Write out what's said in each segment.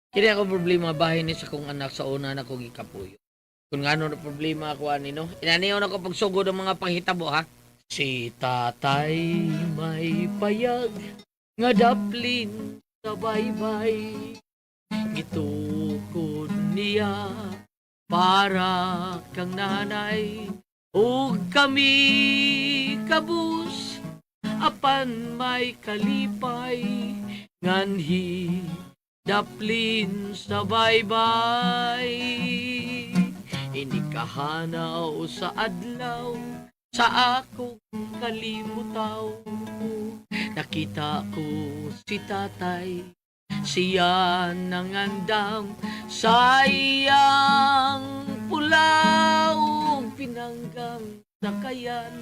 Kini ako problema bahin ni sa kong anak sa una na kong ikapuyo. Kung ngano na problema ako ani no. Inaniyon ako pagsugod ang mga panghitabo ha. Si tatay may payag nga daplin sa baybay. Gitukod niya para kang nanay ug kami kabus apan may kalipay nganhi daplin sa baybay. Inikahanaw sa adlaw sa akong kalimutaw. Nakita ko si tatay, siya nangandam sa iyang pulaw pinanggang sakayan.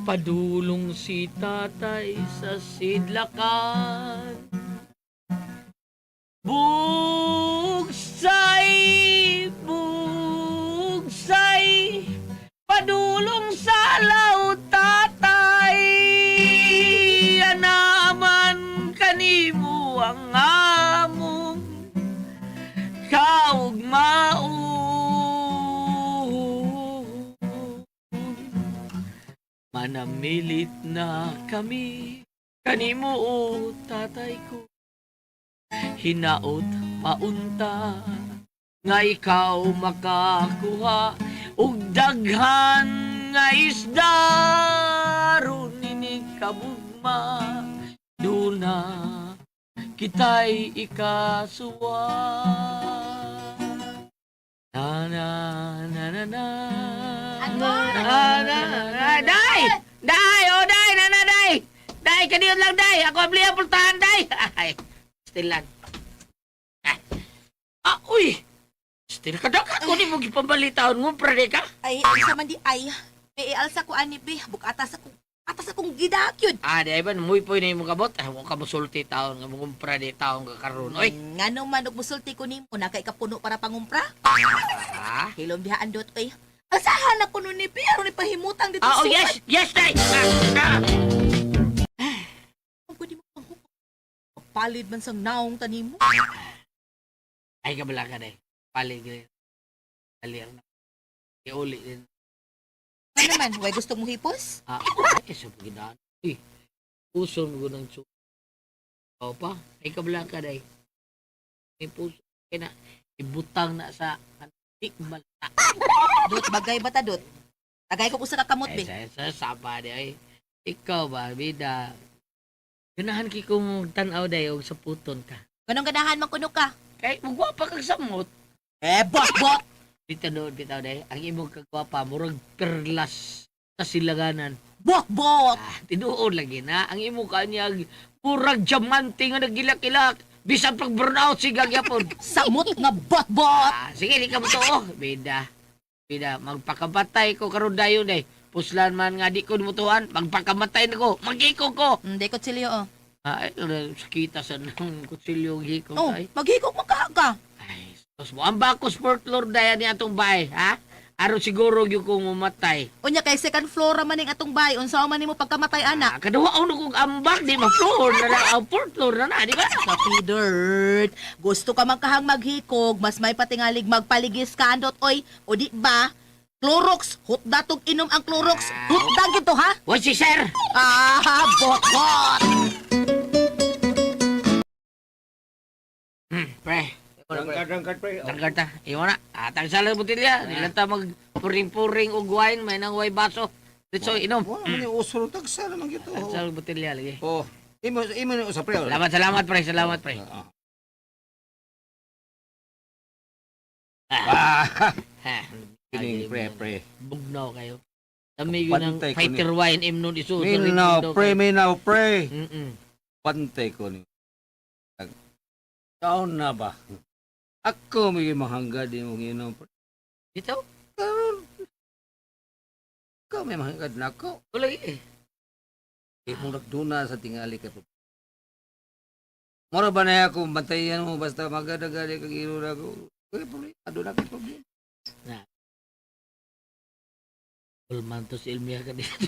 Padulong si tatay sa sidlakan. Bugsay, bugsay, padulong sa law tatay. Anaman kanimo ang among kaugmaon. Manamilit na kami kanimo o tatay ko. Hinaot paunta nga ikaw makakuha og daghan nga isda aron ini kabugma duna kita'y ikasuwa na na na na na Ano? na na na day day oh day na na day day kaniyon lang day ako abli ang pultahan day ay still lang ah, ah uy still ka dagat ko ni mo gipambalitaon mo pre ka. Ay, sa man di ay. May ialsa ko ani be, bukata sa kong atas akong gidakyod. Ah, di ba muy po ni mo kabot. Ah, mo ka mosulti taon nga mo kumpra di taon ka karon. Oy. Ngano man og musulti ko nimo na kay kapuno para pangumpra? Ah, Hilom diha andot oy. Asahan na kuno ni be, aron ipahimutang dito. ah oh yes, yes day. Ah, ah. Ang pwede mo panghukom. Palid man sang naong tanimo. Ay kabala ka day. Palig day. Alir na. Iuli din. Ano naman, way gusto mo hipos? Ah, ay sa pagidaan. Uy. Puso mo ng tsu. O pa, ay kabala ka day. Ay puso kay na ibutang na sa antik balta. Dot bagay ba ta dot? Tagay ko usa ka kamot Ay, be. sa saba di ay. Ikaw ba, bida? Ganahan ki kong tan-aw day og sa puton ka. Ganong ganahan man kuno ka. Kay magwapa kag samot. Eh, bot bot. Dito doon bitaw day, ang imong kagwapa murag perlas sa silaganan. Bot bot. Ah, tinuod lagi na ang imong kanyag murag diamante nga nagilak-ilak. Bisan pag burnout siga gyapon. Samot nga bot bot. Ah, sige, di ka mo tuo. Bida. Bida, magpakamatay ko karon dayon day. Puslan man nga di ko mutuan, magpakamatay na ko. Magiko ko. Hindi ko chilyo oh. Ah, ay, sakita sa nang kutsilyo ang hikong Oh, ay. maghikog mo ka ka. Ay, sus mo. Ang bakos fourth floor dayan ni atong bahay, ha? Aron siguro gyud kong umatay. Unya kay second floor ra man ning atong bay, unsa man nimo pagkamatay ana? Ah, kaduha uno kong ambak, di ma floor na na, ang fourth floor na na, di ba? Sa dirt. Gusto ka man kahang maghikog, mas may patingalig magpaligis ka andot oy. O di ba? Clorox, hutda tog inom ang Clorox. Hutda gito ha? What's si sir? Ah, bot bot. Pre. Drangkad, drangkad, pre. Oh. Tanggal ta. Iwan na. Ah, tagsala ng botilya. Di lang ta mag puring-puring og wine, may nang way baso. Dito, inom. Wala man yung uso ng tagsa naman gito. Tagsala ng botilya lagi. Oh, imo imo ni usa pre. Salamat, salamat pre, salamat pre. Ah. Ah, Ah, ha. kining pre pre. Bugnaw kayo. Dami yun ng Pantay ko fighter wine imnon isu. Minaw pre, minaw pre. Mm. Pantay ko ni. Taon na ba? Ako may mahanggad imong inom pre. Dito? Karon. Ikaw may mahanggad na ako. Wala eh. Imong nagduna sa tingali kay. Mora ba na ako bantayan mo basta magadagali kag iro na ako. Kay problema, doon na kay problema. Ulmantos ilmiya ka dito.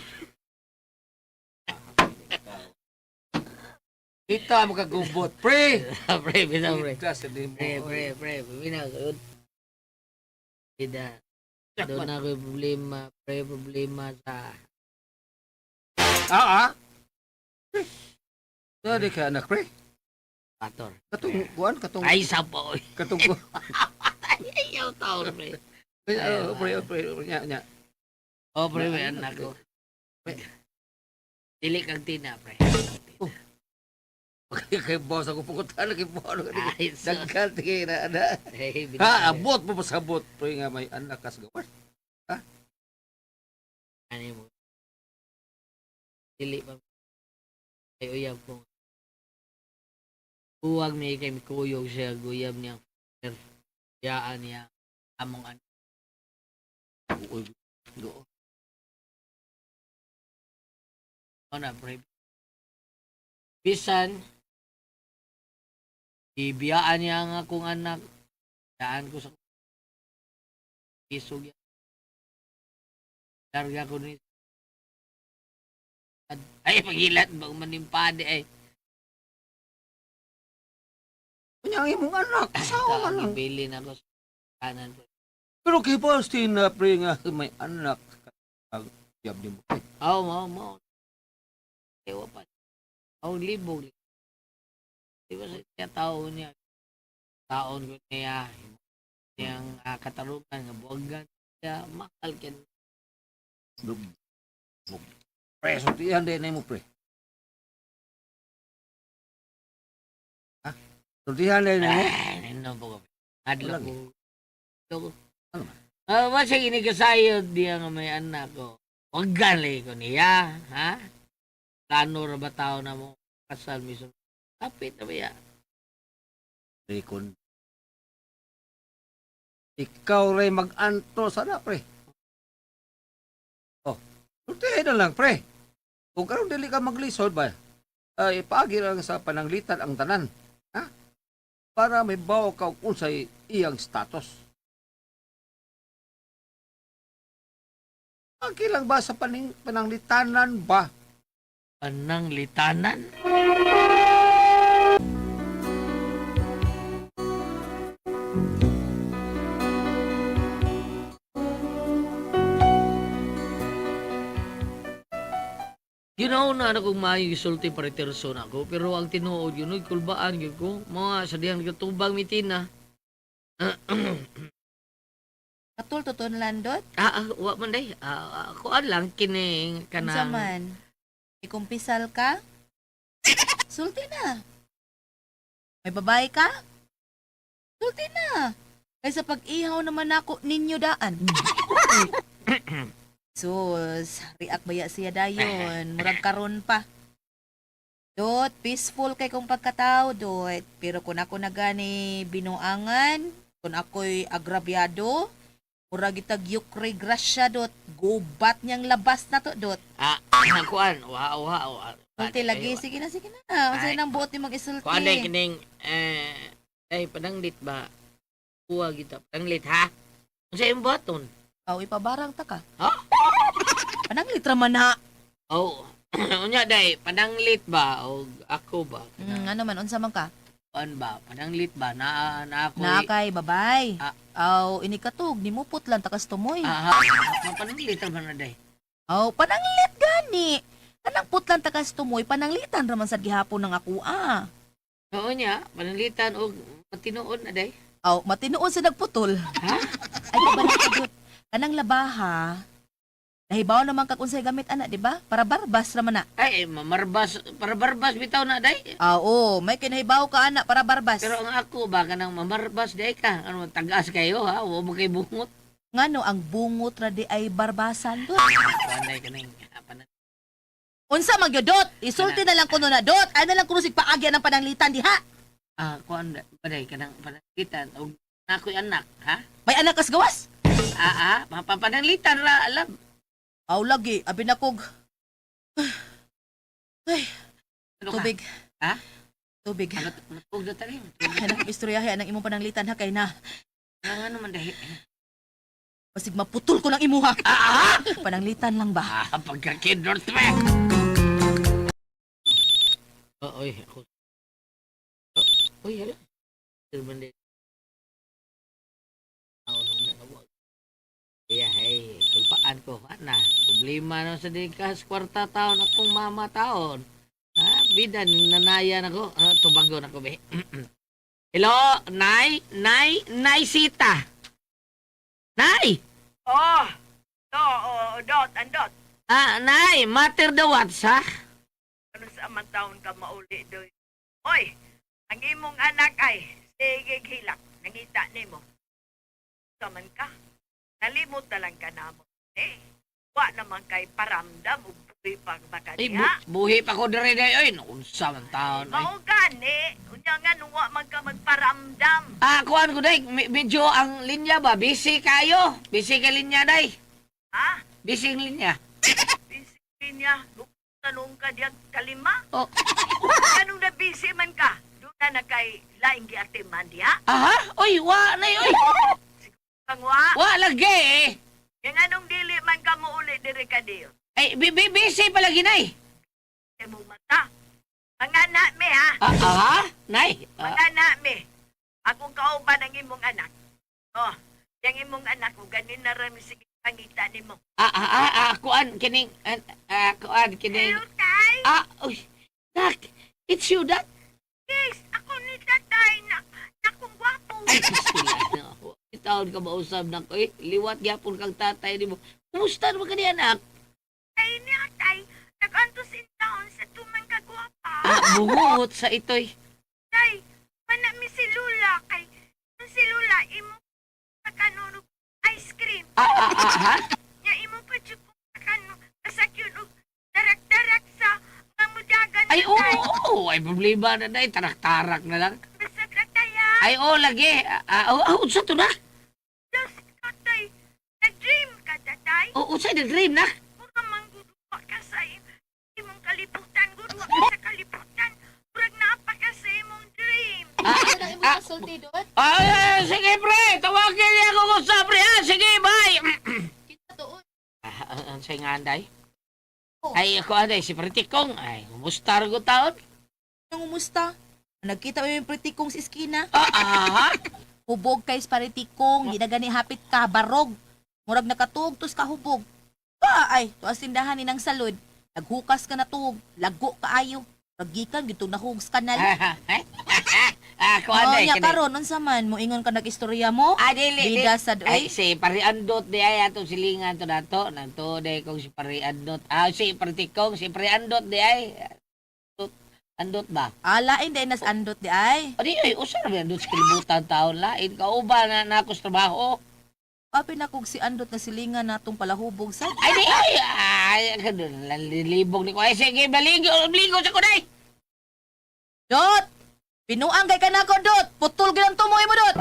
Kita mo kagubot, pre. Pre, bitaw pre. Kita sa di mo. Pre, pre, pre. Bina, Bida. Doon na ako'y problema, pre, problema sa. Ah, ah. Dali ka anak, pre. Pator. Katong kuan, katong Ay, sapa, oy. katong Ayaw taon, pre. Pre, oh, pre, oh, pre, oh, nya, nya. Oh, pre, may anak ko. Pre. Dili kang tina, pre. Kay boss ako pumunta lagi po ano Ay, so, daghan tingin na ana. hey, Ha, abot mo pasabot pre nga may anak ka sa gawas. Ano mo? Dili pa. Ay, uyab ko. Huwag may kay mikuyog siya, guyab niya. Yaan niya. Among anak. Uy, do. Ano na, pre. Bisan, ibiyaan niya ang akong anak. Daan ko sa isog. Larga ko ni. Ay, pagilat bang manimpade ay. Unya ang imong anak, asawa man lang. Ibilin ako sa kanan. Pero kay boss tin na pre nga may anak ka yab di mo. Pre. Oo, mo, mo. Ewa pa. Ang libog. Di ba sa siya tao niya? Taon ko niya. Niyang katarungan, nga buwagan. Siya, mahal kin. Dug. Pre, sultihan din na mo pre. Ha? Sultihan din na mo. Ay, ano po ko. Adlo Walang ko. Adlo ko. Ano man? Ah, ba siya ginikasayo diya nga may anak ko. Wag lagi ko niya, ha? Plano ra ba tao na mo kasal mismo? Kapit na ba ya? Pre, kun ikaw rin mag-anto sana, pre. Oh, sultihin na lang, pre. Kung karon dili ka maglisod ba, ay ipaagi lang sa pananglitan ang tanan. Ha? Para may bawo ka og unsay iyang status. Agi lang ba sa pananglitanan ba? Anang litanan? You know na ano kung maayo gisulti pariterso na ako, pero ang tinuod yun, uy, kulbaan yun ko, mga sa diyang katubang mitina. Katul tuton landot. Ah, ah, wa man day. Ah, ah, kuan lang kining Unsa kanang man? Ikumpisal ka? Sulti na. May babae ka? Sulti na. Kaysa pag-ihaw naman ako ninyo daan. Sus, react baya siya dayon. Murag karon pa. Dot, peaceful kay kong pagkatao, dot. Pero kung ako na gani binuangan, kung ako'y agrabyado, murag itag yukre grasya, dot. Gubat niyang labas na to, dot. Ah, kuan, wa wa wa. Sulti lagi, sige na, sige na. Unsa Ay. nang buot ni mag-isulti? Kuan day kining eh ay pananglit ba? Kuha kita pananglit ha. Unsa imong buhaton? Aw, ipabarang ta ka. Ha? Pananglit ra man ha. Oh, unya day pananglit ba og ako ba? Ano man, unsa man ka? Kuan ba? Pananglit ba na na ako Na kay babay. Ah. Aw, inikatug, nimupot lang takas tumoy. Ah, ha, pananglit ra man na day. Aw, pananglit gani. Kanang putlan takas tumoy, pananglitan ra man sad gihapon ng ako ah. Oo niya, pananglitan og matinuod na day. Aw, matinuod sa nagputol. Ha? Ay, kabalik ka gyud. Kanang labaha, nahibaw naman kag unsay gamit ana, di ba? Para barbas ra man na. Ay, ay, mamarbas, para barbas bitaw na day. Ah, oo, may kinahibaw ka ana para barbas. Pero ang ako ba kanang mamarbas day ka? Ano tagas kayo ha? Wa mo kay bungot. Ngano ang bungot ra di ay barbasan dot. Kuan day kaning ah, Unsa man gyud dot? Isulti na lang kuno na dot. Ay na lang kuno sig paagya ng pananglitan diha. Ah, kuan day kanang pananglitan og na ako'y anak ha? May anak kas gawas. Ah, ah, mapapananglitan ra alam. Aw lagi, abi na kog Ano ka? tubig. Ha? Tubig. Ano matug na tali? Anak istoryahe anang imong pananglitan ha kay na. Ano man dahi? Basig maputol ko ng imuha. Ah, Pananglitan lang ba? ah, pagka-kindort me. Oh, oy, ako. Oh, oy, hala. Sir Bande. Ako nung nangawag. Yeah, hey, kulpaan ko, ana. Problema na sa dikas, kwarta taon akong mama taon. Ha, bida, nanayan ako. Ah, tubago na ko, be. Hello, Nay, Nay, Nay Sita. Nay! Oh, do, oh, dot, andot. Ah, Nay, matter the what, ha? Ano sa man taon ka mauli doy? Oy, ang imong anak ay sige hilak, nangita nimo. Sa man ka, nalimot na lang ka namo. Eh, wa naman kay paramdam ug buhi pag baka Ay, niya. buhi pa ko dire day oy. Unsa man taon ay. Mao gani, unya nga wa man ka magparamdam. Ah, kuan ko day, medyo ang linya ba busy kayo. Busy ka linya day. Ha? Busy ang linya. Busy niya, tanong ka diya kalima. Oh. Anong na busy man ka? Doon na na kay laing giatiman diha. Aha, oy, wa nay oy. Kang wa. Wa lagi eh. Yang anong dili man ka mo uli diri ka diyo. Ay, busy palagi nay. Kay mo mata. Mga anak mi ha. Ah, aha, nay. Ah, Mga anak mi. Akong kauban ang imong anak. Oh, yang imong anak ko ganin na rin sige pangita nimo. ah, ah, ah, ah, kuan kining ah, ah, kuan kining. Hello, tay. Ah, oy. Dak, it's you dak. Yes, ako ni tatay na nakong gwapo. Ay, sila na ako. Taon ka mausab na ko eh. Liwat gyapon kang tatay nimo. Kumusta naman ka niya, anak? Ay niya tay, nag-antos in town sa tuman ka gwapa. Ah, bungot sa itoy. Tay, mana mi si Lula kay ang si Lula imo sa kanunog ice cream. Ah, ah, ah, ha? Nya imo pa jud ko kano kasakyon og darak-darak sa mamudagan. Ay, oo, oo, ay problema na day. Tarak-tarak na lang. Basta kataya. Ay, oo, lagi. Ah, ah, oh, ah, unsa to na? Diyos katay. Nag-dream ka tatay. Oh, unsa the dream na? Mura man gudwa ka sa imong kalibutan. Gudwa ka sa kalibutan. Murag naapa ka sa imong dream. Ah, ah, Sulti, Dot. ay, ay, sige, pre. Tawagin niya ako kung sa pre. Ah, sige, bye. Kita tuod. Ah, ah, ah, sa nga, anday? Oh. Ay, ako, anday, si Pritikong. Ay, kumusta rin ko taon? Nangumusta? Nagkita mo yung pritikong sa iskina. Ah, ah, ha? Hubog kay sa paritikong, di na gani hapit ka, barog. Murag nakatuog tos kahubog. Pa ay, tuas tindahan ni nang salud. Naghukas ka na tuog, lago kaayo. Ragikan gitong nahugs kanal. Ah, ah, ah, ako, Oh, anday. nya kini. karon unsa man moingon ka nag-istorya mo? Ah, dili, dili. Bida sad Ay, oy. si Pariandot di ay atong silingan to nato. Nanto di kong si Pariandot. Ah, si Pritikong, si Pariandot di ay. Andot, andot ba? Alain day nas andot di ay. O di ay, usar ba andot sa kalibutan taon lain. Kauba na na ako sa trabaho. Api na kog si andot nga silingan natong palahubog sa. Ay di ay, ay, ganun, lalilibog ni ko. Ay, sige, baligo, obligo sa kunay. Dot! Pinuang kay kanako dot. Putol gyud ang tumoy mo dot.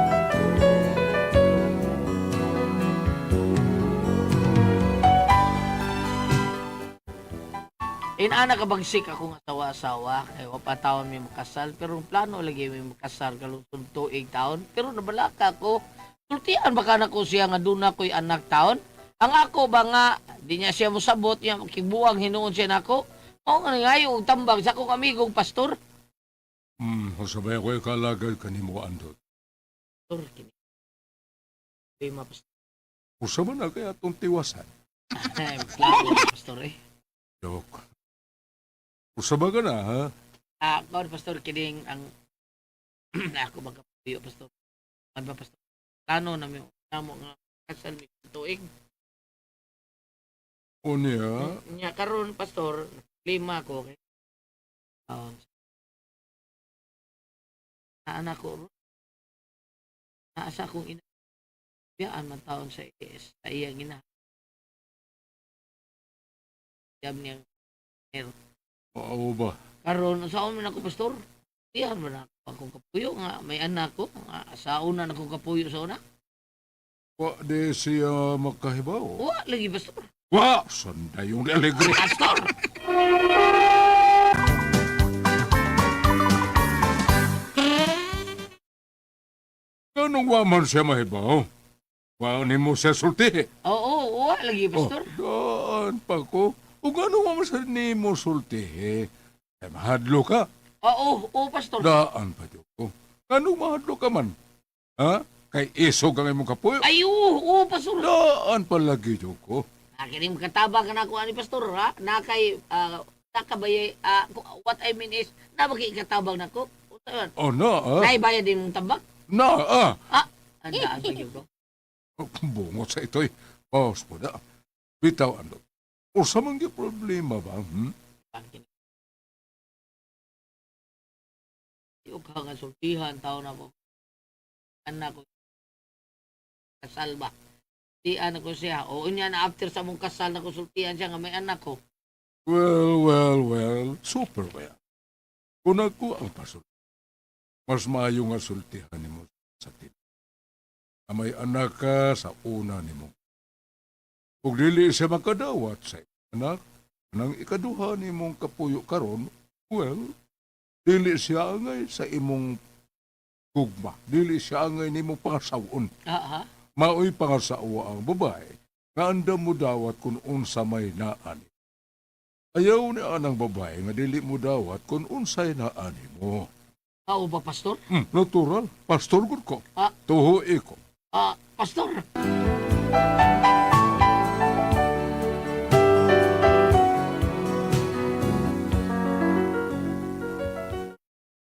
Inana ka bagsik akong asawa-asawa kay wa pa taon may makasal pero ang plano lagi may makasal kalungsod tuig taon pero nabalaka ko sultian baka na ko siya nga duna ko'y anak taon ang ako ba nga di niya siya mosabot niya kibuang hinuon siya nako mao nga ngayo og tambag sa akong amigong pastor. Sabay ko kalagay kanimo andot. Pastor kini Lima pastor. Usa man na kay atong tiwasan. Ay, plano pastor eh. Dok. Usa ba ka na ha? Ah, kaon pastor kining ang ako magkapuyo pastor. Ano ba pastor? Plano na mi namo nga kasal mi tuig. Unya, Nya karon pastor, lima ko kay na anak ko naa sa akong ina biyaan man taon sa AS sa iyang ina. Yab niya oo ba? karon sa man ako pastor. Diyan man ako akong kapuyo nga may anak ko nga sa una na akong kapuyo sa una. Wa di siya makahibaw. Wa lagi pastor. Wa sanday yung alegre. Pastor. Kanong wa man siya mahibaw? Wa nimo siya sultihi. Oo, oo, lagi, pastor. Oh, daan pa ko. Ug ano man sa nimo sultihi? Eh, mahadlo ka. Oo, oo, pastor. Daan pa jud ko. Ano mahadlo ka man? Ha? Kay isog ang imong kapuyo. Ay, oo, oo, pastor. Daan pa lagi jud ko. Akin yung katabang ka na ako ani pastor, ha? Na kay, nakabay, what I mean is, na ba kay ikatabang na ko? Unsa man? Oh, na ah. Naibayad din mong tabak? Na ah. Ah, ang daan pa yun ko. Bungot sa ito'y. Paus po na. Bitaw ano. Usa man gyud problema ba? Hmm? Iyo ka nga sultihan tao na ko. Anak ko. Kasal ba? Sultihan ako siya. O unya na after sa mong kasal na konsultihan siya nga may anak ko. Well, well, well. Super ba yan? Kung ako ang pasul, mas maayo nga sultihan nimo sa tin. Na may anak ka sa una nimo. Kung dili siya makadawat sa imong anak, nang ikaduha nimong kapuyo karon, well, dili siya angay sa imong gugma. Dili siya angay nimo pangasawon. Ah, ha? Maoy pangasawa ang babae nga andam mo dawat kung unsa may naani. Ayaw ni anang babae nga dili mo dawat kung unsay naani mo. Ah, o ba, pastor? Natural, pastor gud ko. Ah. Tuho ko. Ah, pastor.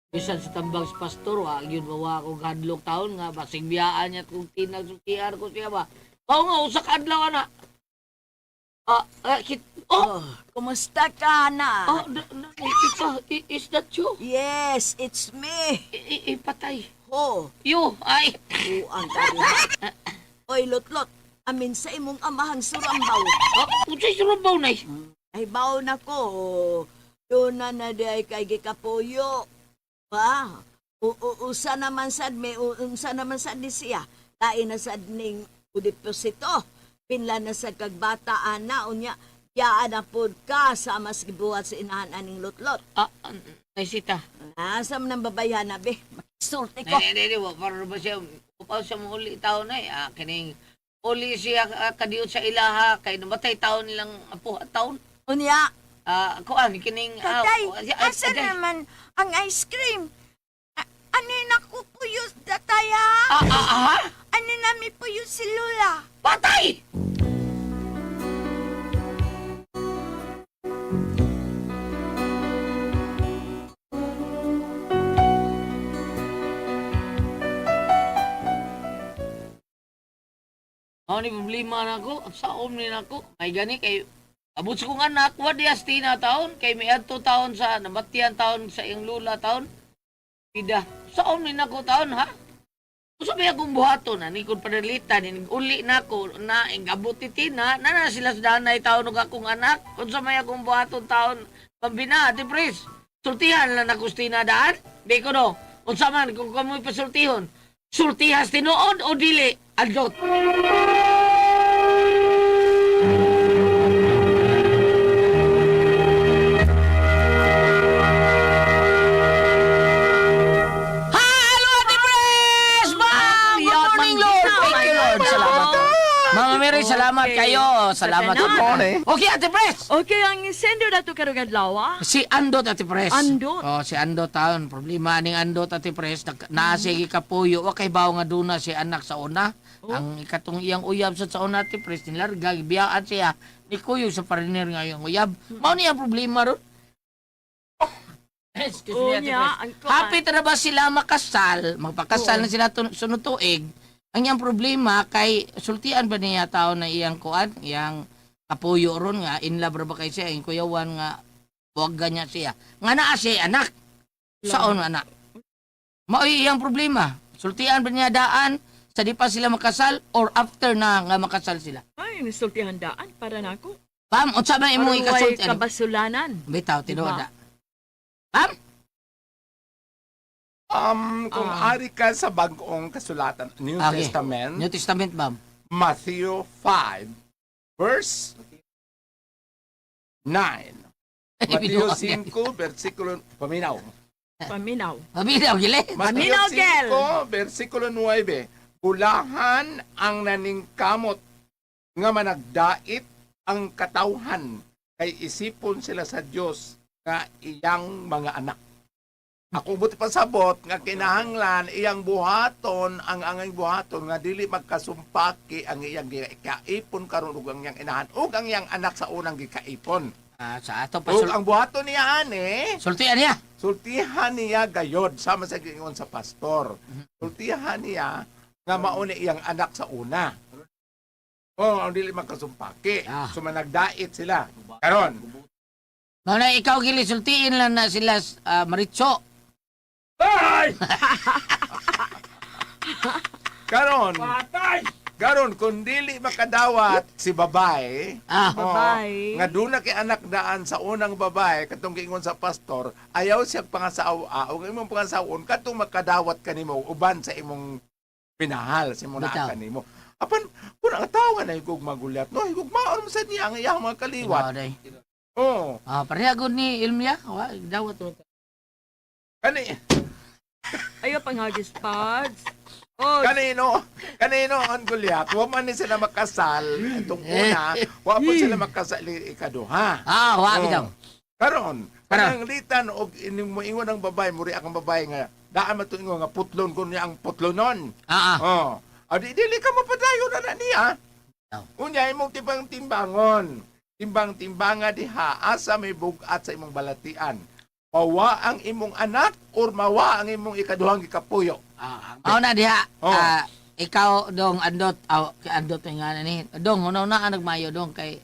Bisan sa tambag sa pastor, wa yun mawa akong hadlok taon nga basig biyaan niya kung tinag sultian ko siya ba. Oo nga usa ka adlaw ana. Ah, ah, kit, oh, Oh, kumusta ka na? oh, tita, is that you? Yes, it's me. Patay. Ho, You, ay. buang ka diha. Oy, Lotlot, amin sa imong amahang surambaw. Oh, unsay surubaw nay? Ay, baon ako. Doon na na di ay kay gikapuyo. Pa, usa naman sad may unsa naman sad ni siya. Lain na sad ning udeposito. Pinla na sad kag bata ana unya. Yaan na pod ka sa mas gibuhat sa inahan aning lotlot. Ah, nay sita. Asa man ang babayhan na be? Makisulti ko. Nay, nay, nay, wa para ba siya upaw siya mo uli taon nay. Ah, kining uli siya kadiyot sa ilaha kay namatay taon nilang apo taon. Unya, Ah, kuan kining Tatay, asa aday. naman ang ice cream? Ano na ko po yun, tatay ha? Ah, ah, ah, ha? Ano nami po yun si Lola? Patay! Ako ni problema na ako, ang saom ni nako. May gani kay abot sa kong anak, wa dias tina taon kay miadto taon sa nabatian taon sa iyang lula taon. Pida, saom ni nako taon ha. Usa ba akong buhaton na nikon panalitan ni uli nako na ingabot ni Tina na na sila sa danay taon og akong anak unsa may akong buhaton taon pambina ati pres sultihan lang nako sa Tina daan di ko no unsa man kung kamoy pasultihon sultihas tinuod o dili adlot. Hello, Ate Pres! Ma'am! Good morning, Lord! Thank you, Lord. Salamat. Mama Mary, salamat kayo. Salamat. Good morning. Okay, Ate Pres! Okay, ang sender na to karong adlaw. Ah. Si Andot, Ate Pres. Andot. Oh, si Andot taon. Problema ning Andot, Ate Pres. Naasigi kapuyo. Wa kay bawo nga duna si anak sa una. Oh. Ang ikatong iyang uyab sa una, Ate Pres. Nilarga, gibiyaan siya. Ni Kuyo sa pariner nga iyang uyab. Mao niya ang problema ron. Excuse me, Ate Unya, Pres. ang kuan. Happy na ba sila makasal? Magpakasal na sila sunod tuig. Ang iyang problema kay sultian ba niya tao na iyang kuan, iyang kapuyo ron nga in love ra ba kay siya, iyang kuyawan nga buwag niya siya. Nga naa siya anak. Saon nga anak? Maoy iyang problema. Sultian ba niya daan sa di pa sila makasal or after na nga makasal sila? Ay, nisultihan daan para nako. Pam, unsa man imong Aron way ikasulti? Ano? kabasulanan. Bitaw tinuod Diba? na. Pam? Kung Ah. ari ka sa bagong kasulatan, New Okay. Testament, New Testament, ma'am. Matthew 5, verse 9. Mateo 5, versikulo, paminaw. Paminaw. Paminaw, gili. Mateo Paminaw, Gel. 5, versikulo 9. Bulahan ang naningkamot nga managdait ang katawhan kay isipon sila sa Dios nga iyang mga anak. Ako buti pasabot nga kinahanglan iyang buhaton ang angay buhaton nga dili magkasumpaki ang iyang gikaipon karon ug ang iyang inahan ug ang iyang anak sa unang gikaipon. Ah, sa ato pa Ug ang buhaton niya ani sultian niya. sultihan niya gayod sama sa giingon sa pastor. Sultihan niya nga mauna iyang anak sa una. Oh, ang dili magkasumpaki. Ah. So managdait sila. Karon, Mao na ikaw gili sultiin lang na sila Maritso. karon. Karon kung dili makadawat si babae, Ah, oh, Babae. nga doon na kay anak daan sa unang babae katong giingon sa pastor, ayaw siya pangasawa o imong pangasawon katong makadawat kanimo uban sa imong pinahal sa imong Bitaw. naa kanimo. Apan kun ang tawo nga nahigog magulat, no, higugmaon mo sa niya ang iyang mga kaliwat. Tinuod ay. Oh, Ah, pareha gud ni Ilmia. Wa dawat mo. kani Ayaw pang hagis pads. Oh, kanino kanino ang gulyat, wa man ni sila makasal itong una, wa po sila makasal ikaduha. Ah, wa Oh. bitaw. Karon, Karon. pananglitan og ining moingon ang babae, muri akong babae nga daan man to ingon nga putlon kun niya ang putlonon. Ah, ah. Oh. Adi dili ka mapadayon na na niya. Oh. Unya imong tibang timbangon. Timbang-timbanga diha asa may bug-at sa imong balatian. Mawa ang imong anak or mawa ang imong ikaduhang gikapuyo. Ah, mao na diha. Oh. Ah, ikaw dong andot aw kay andot nga na ni. Dong hunaw na ang nagmayo dong kay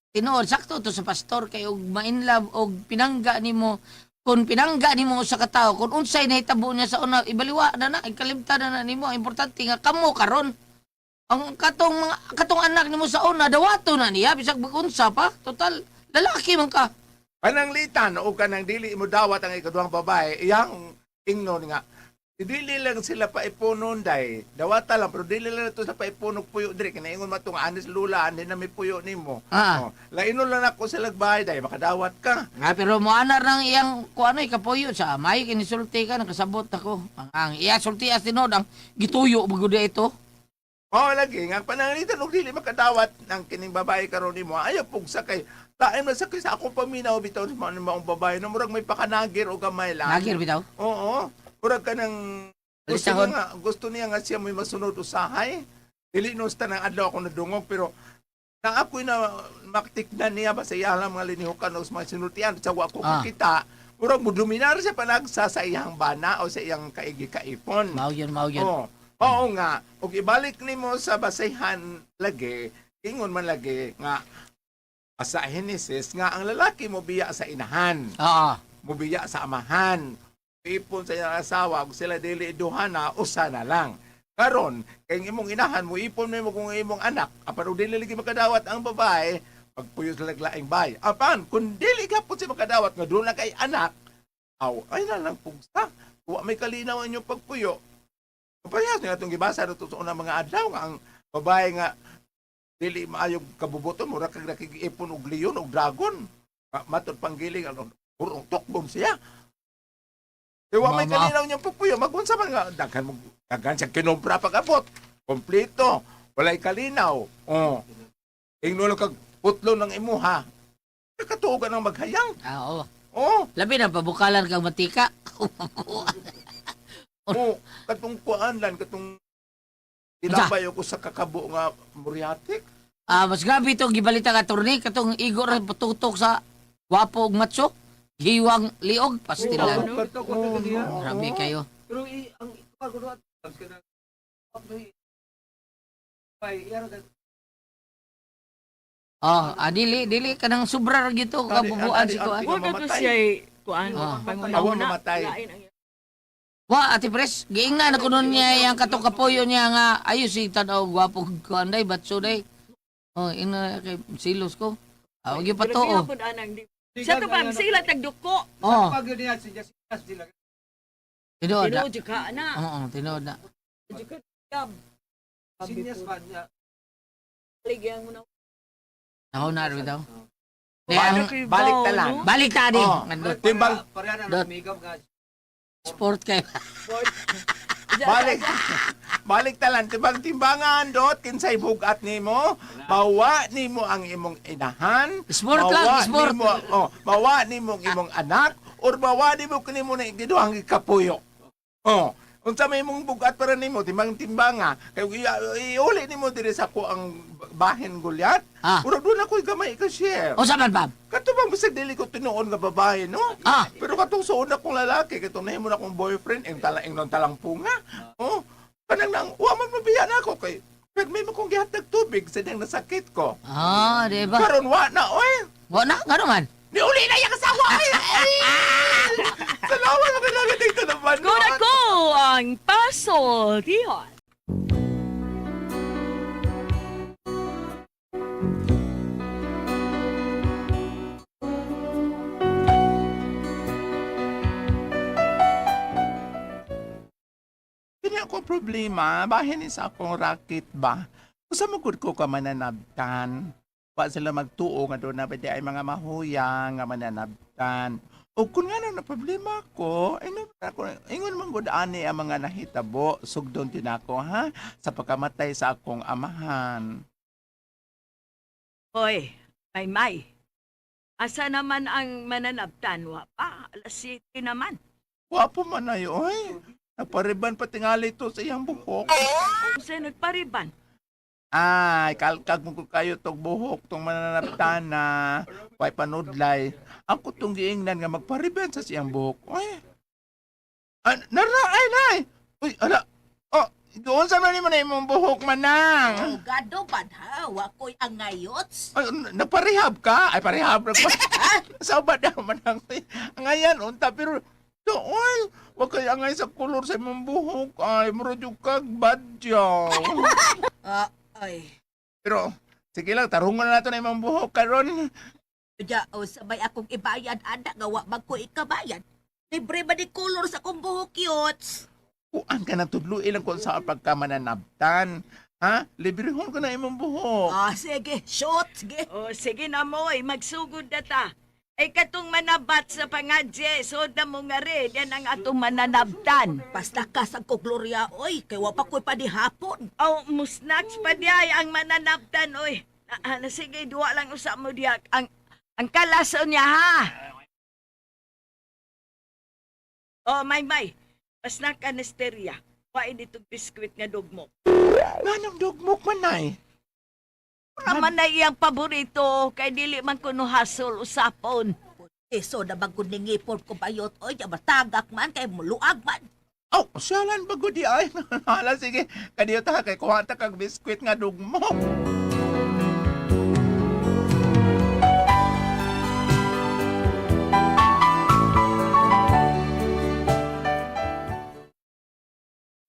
tinuod sakto to sa pastor kay og mainlove og pinangga nimo kung pinangga nimo sa katawo kung unsay nahitabo niya sa una ibaliwa na na ikalimtan na na nimo. Ang importante nga kamo karon ang katong mga katong anak nimo sa una dawato na niya bisag unsa pa total lalaki man ka. Pananglitan o kanang dili mo dawat ang ikaduhang babae, iyang ingnon nga dili lang sila paipunon day. Dawata lang pero dili lang ito sa paipunog puyo diri kay naingon man tong anis lula ani na may puyo nimo. Ah. Oh, lainon lang ako sa lagbahay day makadawat ka. Nga pero moanar ng iyang kuano ikapuyo sa may kinisulti ka nakasabot ako. Ang iya sulti as tinuod ang gituyo bagud ito. Mao lagi nga pananglitan og dili makadawat ang kining babae karon nimo ayaw pugsa kay taim na sa kay sa akong paminaw bitaw sa mga maong babae no murag may pakanagir o gamay lang. Nagir bitaw. Oo. Murag ka ng gusto Alisahon. niya nga, gusto niya nga siya may masunod usahay. Dili no sa tanang adlaw ako nadungog pero na ako'y na maktikdan niya ba sa iya lang mga linihukan o sa mga sinultian sa wa ko kita. Murag mo dominar siya panagsa sa iyang bana o sa iyang kaigi-kaipon. Mao yun, mao yun. Oo. Oo nga. Ug ibalik nimo sa basehan lagi, ingon man lagi nga sa Genesis nga ang lalaki mo biya sa inahan, Oo. mubiya sa amahan. Ipon sa iyang asawa ug sila dili duha na usa na lang. Karon, kay ang imong inahan mo ipon mo kung imong anak, apan og dili lagi makadawat ang babae, pagpuyo sa laglaing bay. Apan kung dili ka po siya makadawat nga doon na kay anak, aw ay na lang pugsa. Wa may kalinaw ang inyong pagpuyo. Parehas nga itong gibasa na sa unang mga adlaw nga ang babae nga dili maayog kabubuton mura kag nakikiipon og leon og dragon. Matod panggiling ano purong tukbon siya. Di wa may Mama. kalinaw niyang pagpuyo magunsa man nga daghan mo daghan siya kinompra pag-abot. Kompleto. Walay kalinaw. Oh. Ingno lang kag putlo ng imuha. Katuo ka nang maghayang. Ah, oo. Oh. Labi na pabukalan kang matika. Oh, katong kuan lan katong Tinabay ako sa kakabo nga Muriatic. Ah, mas grabe itong gibalita ka attorney katong igor ra patutok sa gwapo ug matso. Hiwang liog pastilan. Oo, Kato ko sa niya. Grabe kayo. Pero ang ikaw ko doon kana. Ay, yaro ka. Oh, dili dili kanang sobra ra gyud to kabubuan si kuan. Wa ka to Mamatay. siya kuan. Ah. Awa mamatay. Lain ang Wa Ate Pres, giingnan na kuno niya yang katong kapuyo niya nga ayo si tan-aw gwapo kuan day batso day. Oh, ina kay silos ko. Ah, gyud pa Pero to. gihapon anang di. Siya to pam sila tagduko. Oh, Pag yun niya siya sila. tinuod na. Tinuod jud ka na. Oo, tinuod na. Jud ka. Gab. Sinyas man niya. Ligyan mo na. Ako na rin daw. Di, ang, Balik ta lang. balik ta di. Oh. Andot. Timbang Pareha na Dot. lumigam nga. Sport kayo. Sport. Balik. Balik talan timbang timbangan dot kinsay bugat nimo, mawa nimo ang imong inahan, Sport lang, mawa sport. nimo, oh, mawa nimo ang imong anak or mawa nimo kanimo na giduhang gikapuyo. Oh, unsa may imong bugat para nimo timbang timbanga kay iuli nimo diri sa ko ang bahin gulyat. Ah. Ura doon ako'y gamay ka share. Unsa man, Bob? Kato bang bisag dili ko tinuon nga babae, no? Ah. Pero katong suon na kong lalaki, katong nahimo na kong boyfriend, ing tala ing talang punga. Oh, kanang nang wa man mabiya na ako kay pero may kong gihatag tubig sa diyang nasakit ko. Ah, di ba? Karon wa na oy. Wa na, ngano man? Niuli na yang asawa oy. Salamat mo kailangan dito naman. Kuna ko ang pasoltihan. Kini ako problema, bahin ni sa akong racket ba? Usa mo gud ko ka mananabtan. Wa sila magtuo nga doon na pwede ay mga mahuyang nga mananabtan. O kung nga na problema ko, ay na ako, ingon man gud ani ang mga nahitabo, sugdon din ako ha, sa pagkamatay sa akong amahan. Hoy, may may. Asa naman ang mananabtan? Wa pa, alas 7 naman. Wapo man na yun, oy. Napariban pa tingali to sa iyang buhok. Usa nagpariban. Ay, kalkag mo ko kayo tong buhok, tong mananaptan na, way panudlay. Ang kutong giingnan nga magpariben sa siyang buhok. Ay, ah, nara, ay, nay! Uy, ala, oh, doon sa man na imong buhok manang. Oh, gado ha, wa ko'y angayots. Ay, nagparehab ka? Ay, parehab na pa. Sa ba na manang? Ngayon, unta, pero, doon, wag kayo angay sa kulor sa imong buhok. Ay, murag yung kag badyaw. Ah, ay. Pero, sige lang, tarungan na nato na imong buhok karon. Ja, o sabay akong ibayad ana nga wa man ko ikabayad. Libre ba ni color sa akong buhok yots? Kuan ka na tudlo ilang kung sa pagkamananabtan. Ha? Librehon ko na imong buhok. Ah, sige, shoot, sige. O sige na mo, ay magsugod na ta. Ay katong manabat sa pangadye, soda mo nga rin, yan ang atong mananabtan. Basta ka sa ko Gloria, oy, kay wa pa ko'y padihapon. Aw, musnats pa diay ang mananabtan, oy. Na, na, sige, duwa lang usa mo diya. Ang kalaso niya, ha? Oh, may may. Pasnak ka nesterya. Wain itong biskwit nga dugmo. Nganong dugmok man nay? Raman na iyang paborito, kay dili man kuno hasol usapon. Eh, so na bagod ni ngipon ko bayot, oy, ya matagak man kay muluag man. Aw, syalan ba gudi ay? Hala sige, kadiyo ta kay kuha ta kag biskwit nga dugmok.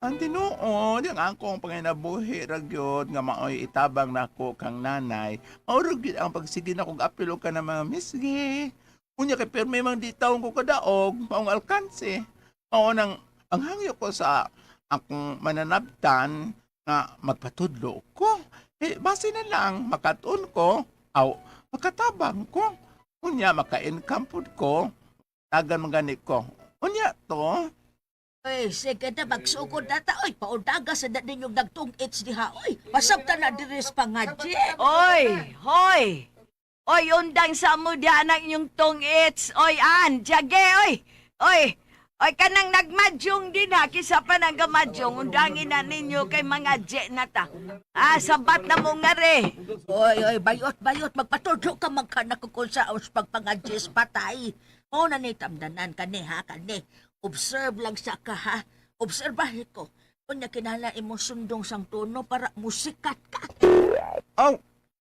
Ang tinuod, ang akong panginabuhi ra gyud nga maoy itabang nako kang nanay. Mao ra gyud ang pagsige na kog apilo ka na mga misgi. Unya kay pirmi mang di taong ko kadaog, maong alkanse. Mao nang ang hangyo ko sa akong mananabtan nga magpatudlo ko. Eh, base na lang makatun ko, aw makatabang ko. Unya maka-income pud ko. Tagan man gani ko. Unya to, Oy, sige na magsugod na ta, oy, paundaga sa na ninyong nagtung-its diha, oy. Pasabta na diri sa pangadye. Oy, hoy. Oy, undang sa mo diyan ang inyong tungits. Oy, an, jage, oy. Oy, oy, kanang nagmadyong din ha. Kisa pa nang gamadyong, undangin na ninyo kay mga je na ta. Ah, sabat na mo nga re. Oy, oy, bayot, bayot, magpatudlo ka magkanak ko kung sa aus pagpangadye sa patay. Mao na ni tamdanan kani ha, kani. Observe lang sa ka ha. Obserbahe ko. Unya kinahanglan imong sundong sang tono para musikat ka. Aw,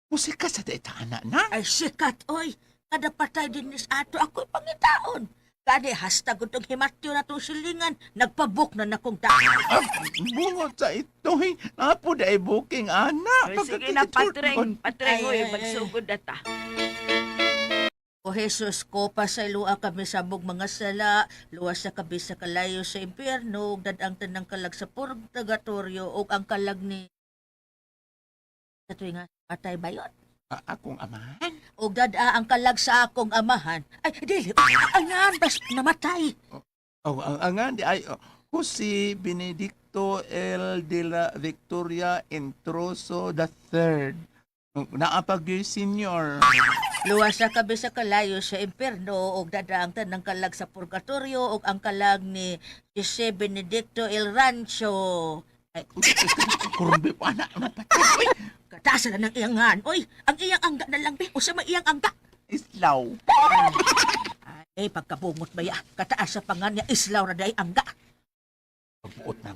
musika sa taitana na. Ay sikat oy. Kada patay din ni sa ato ako'y pangitaon. Kani hashtag utong himatyo na tong silingan. Nagpabook na nakong daan. Ah, bungot sa ito, eh. Napo da booking, ana. Oy, sige na, patreng. Patreng, Ay, oy, ay, ay. magsugod na ta. O Jesus ko, pasayloa kami sa among mga sala, luwas sa kami sa kalayo sa impyerno, ug dadang tanang kalag sa purgatorio, ug ang kalag ni sa tuwing nga patay bayot. Ah, akong amahan. Ug dada ang kalag sa akong amahan. Ay, dili, angan, bas namatay. Oh, ang angan di ay oh, Jose Benedicto. Benedicto L. de la Victoria Introso the Third. Naapag yung senior. Luwas sa kami sa kalayo sa impierno og dadaang tanang kalag sa purgatorio og ang kalag ni Jose Benedicto El Rancho. Ay, Kurumbi pa na. Mapatay. Uy, katasan na ng iyangan. Oy, ang iyang angga na lang, be. Usa may iyang angga. Islaw. Ay, pagkabungot ba ya? Kataas sa pangan niya, islaw na day angga. Pagbuot na.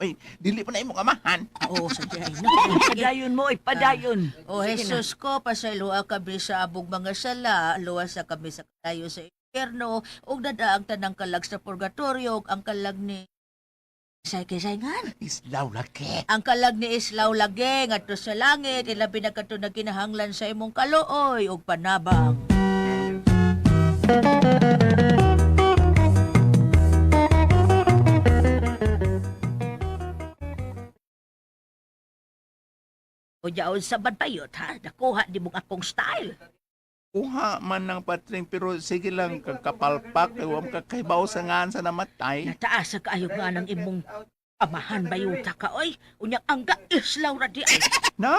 Uy, dili pa na imong amahan. Oo, sa diay na. Padayon mo, padayon. O Jesus ko, pasayloa kami sa abog mga sala, luwas sa kami sa kalayo sa impyerno, ug dadaang tanang kalag sa purgatorio, ug ang kalag ni Say kisay ngan. Islaw laki. Ang kalag ni Islaw lagi ngadto sa langit, ilabi na kadto na kinahanglan sa imong kaluoy ug panabang. O jaon sa badbayot ha, nakuha di mong akong style. Kuha man ng patring pero sige lang kagkapalpak kay wa man kakaibaw sa ngan sa namatay. Nataas sa kaayo nga ng imong amahan bayuta ka oy. Unyang angga islaw ra di ay. Na,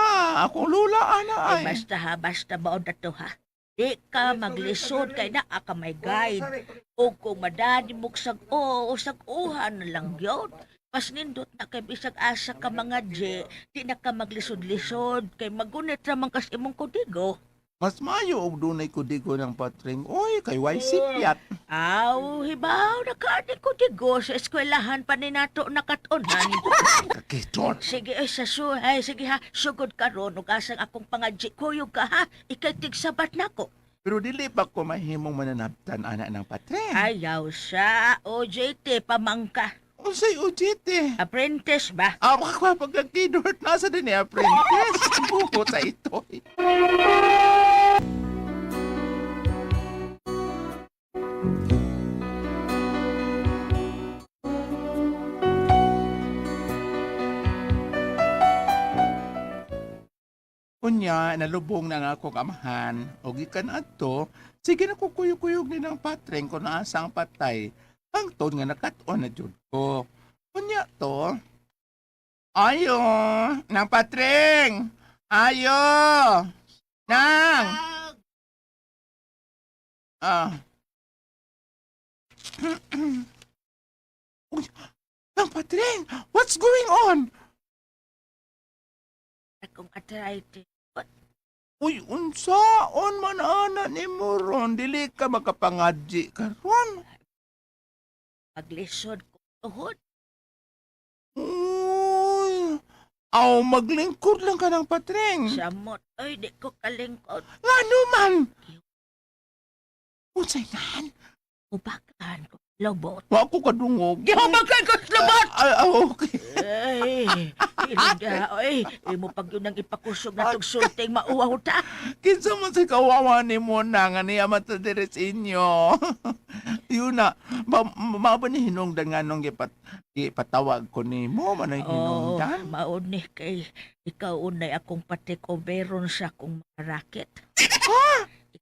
akong lula ana Ay, ay. basta ha, basta baon na to ha. Di ka maglisod kay naa ka may guide. O kung madani mo sag o sag uha na lang yun. Mas nindot na kay bisag asa ka mga J, di na ka maglisod-lisod kay magunit ra man kas imong kodigo. Mas maayo og dunay kudigo ng patring. Oy, kay way sipyat. Aw, hibaw na ka ni kodigo sa eskwelahan pa ni nato nakatunan. Kakiton. Sige ay sa su, ay sige ha, sugod karon ug asang akong pangadji kuyog ka ha, ikay tigsabat nako. Pero dili pa ko mahimong mananabtan ana ng patring. Ayaw sa OJT pamangka. Unsay OJT? Apprentice ba? Ah, makakuha pagkakidort nasa din ni apprentice. Buko sa ito. Unya, nalubong na nga akong amahan. O gikan adto, sige na kukuyog-kuyog ni ng patreng kung naasa ang patay. Hangtod nga nakat-on na jud ko. Unya to, ayo, nang patreng! Ayo! Nang! Ah. Uy, nang patreng! What's going on? Akong arthritis. Uy, unsaon man ana ni mo ron? Dili ka makapangadji karon. Maglisod ko tuhod. Uy, aw, maglingkod lang ka ng patreng. Samot. Ay, di ko kalingkod. Ngano man? Unsay nan? Ubakan ko. Lobot. Wa ko kadungog. Gihubakan ko sa lobot! Ah, ah, okay. Ay, ilinda. Ay, imo pag yun ang ipakusog na tong sulting mauwaw ta. Kinsa man sa kawawa ni mo na nga niya mata diri sa inyo. Yun na, ma, ma ba ni hinungdan nga nung gipatawag ko nimo man ang Oo, hinungdan? maon ni kay ikaw unay akong patikoberon sa akong mga racket.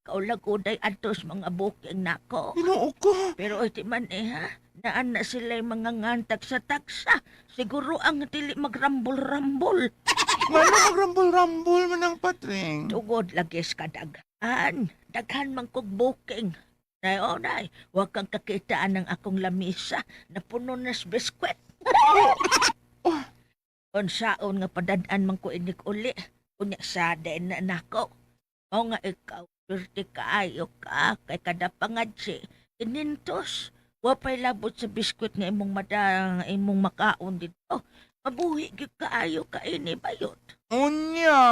Ikaw lang unay antos mga booking nako. Ginoo ko. Pero iti man eh ha, naan na sila yung mga ngantag sa taksa. Siguro ang dili magrambol-rambol. Ngano magrambol-rambol man ang patring? Tugod lagi sa kadaghan. Daghan man kog booking. Nay, oh, nay, huwag kang kakitaan ng akong lamisa na puno na sa biskwit. Unsaon nga padadaan man ko inig uli. Unya sa na nako. O nga ikaw, swerte kaayo ka, kay kada pangadsi. Inintos, wa pa'y labot sa biskwit nga imong mada, nga imong makaon dito. Mabuhi gyud kaayo ka ini bayot. Unya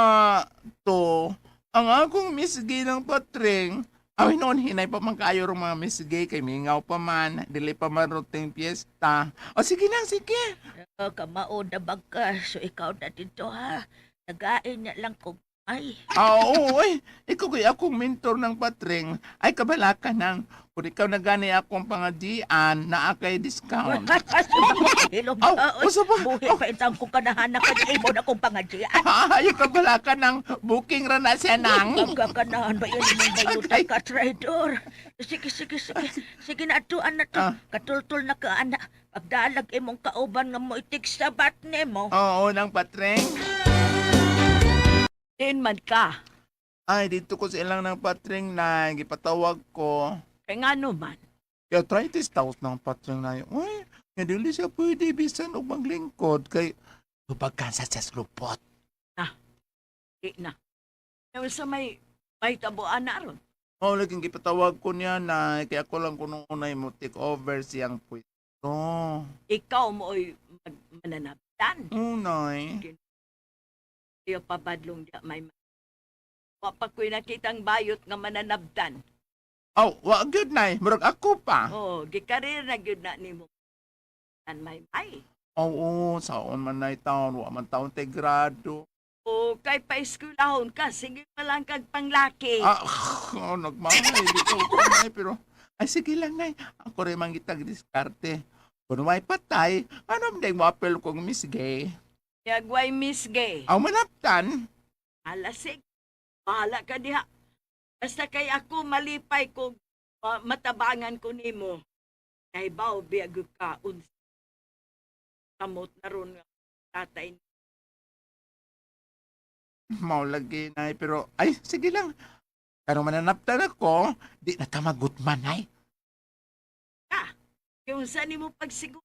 to, ang akong Miss Gay ng patring, ay noon hinay pa man kayo rong mga Miss Gay, kay mingaw pa man, dili pa man roting piyesta. O sige na, sige. Oh, kamao na bag ka, so ikaw na dito ha. Nagain niya lang kung Ay, Ah, oo, oy. Ikaw kay akong mentor ng patring. Ay, kabala ka nang. Kung ikaw na gani akong pangadian, naa kay discount. Hello, Aw, usa pa. Buhi Aw. pa intang kong kanahanak ka imo na kong pangadjian. Ay, kabala ka ng booking ra na siya nang. Pagkakanahan ba yan imong bayutan Agay. ka, traidor? Sige, sige, sige. Sige na ato, ana to. Ah. Katultul na ka, ana. Pagdalag imong kauban nga mo itik sa bat nimo. Oo, nang patring. Din man ka. Ay, dito ko sa ilang ng patring na gipatawag ko. Kay ngano man. Kaya arthritis taos ng patring na yun. Uy, nga dili siya pwede bisan og maglingkod kay pagkansa sa lupot. Di na. Kaya sa may tabuan na ron. Oh, laging gipatawag ko niya na kaya ako lang kuno unay mo take over siyang pwesto. Ikaw mo oy mananabtan. Unay. Iyo pabadlong di may wa pa ko'y nakitang bayot nga mananabtan. Oh, wa gyud nay, murag ako pa. Oh, gikarir na gyud na nimo. Tan may may. Oo, saon man nay taon, wa man taon te grado. O kay paeskwelahon ka, sige pa lang kag panglaki. Ah, oh, nagmahay dito ko nay pero ay sige lang nay. Ako rin man gitag diskarte. Kung may patay, ano man mo apel kong Miss Gay? Yagway Miss Gay. Aw manaptan. Alasig. Bahala ka diha. Basta kay ako malipay kung matabangan ko nimo. Kay bao biyag ka unsa. Kamot na ron nga tatay. Mao lagi nay pero ay sige lang. Pero mananaptan ako, di na tamagot man nay. Kung sa nimo pagsiguro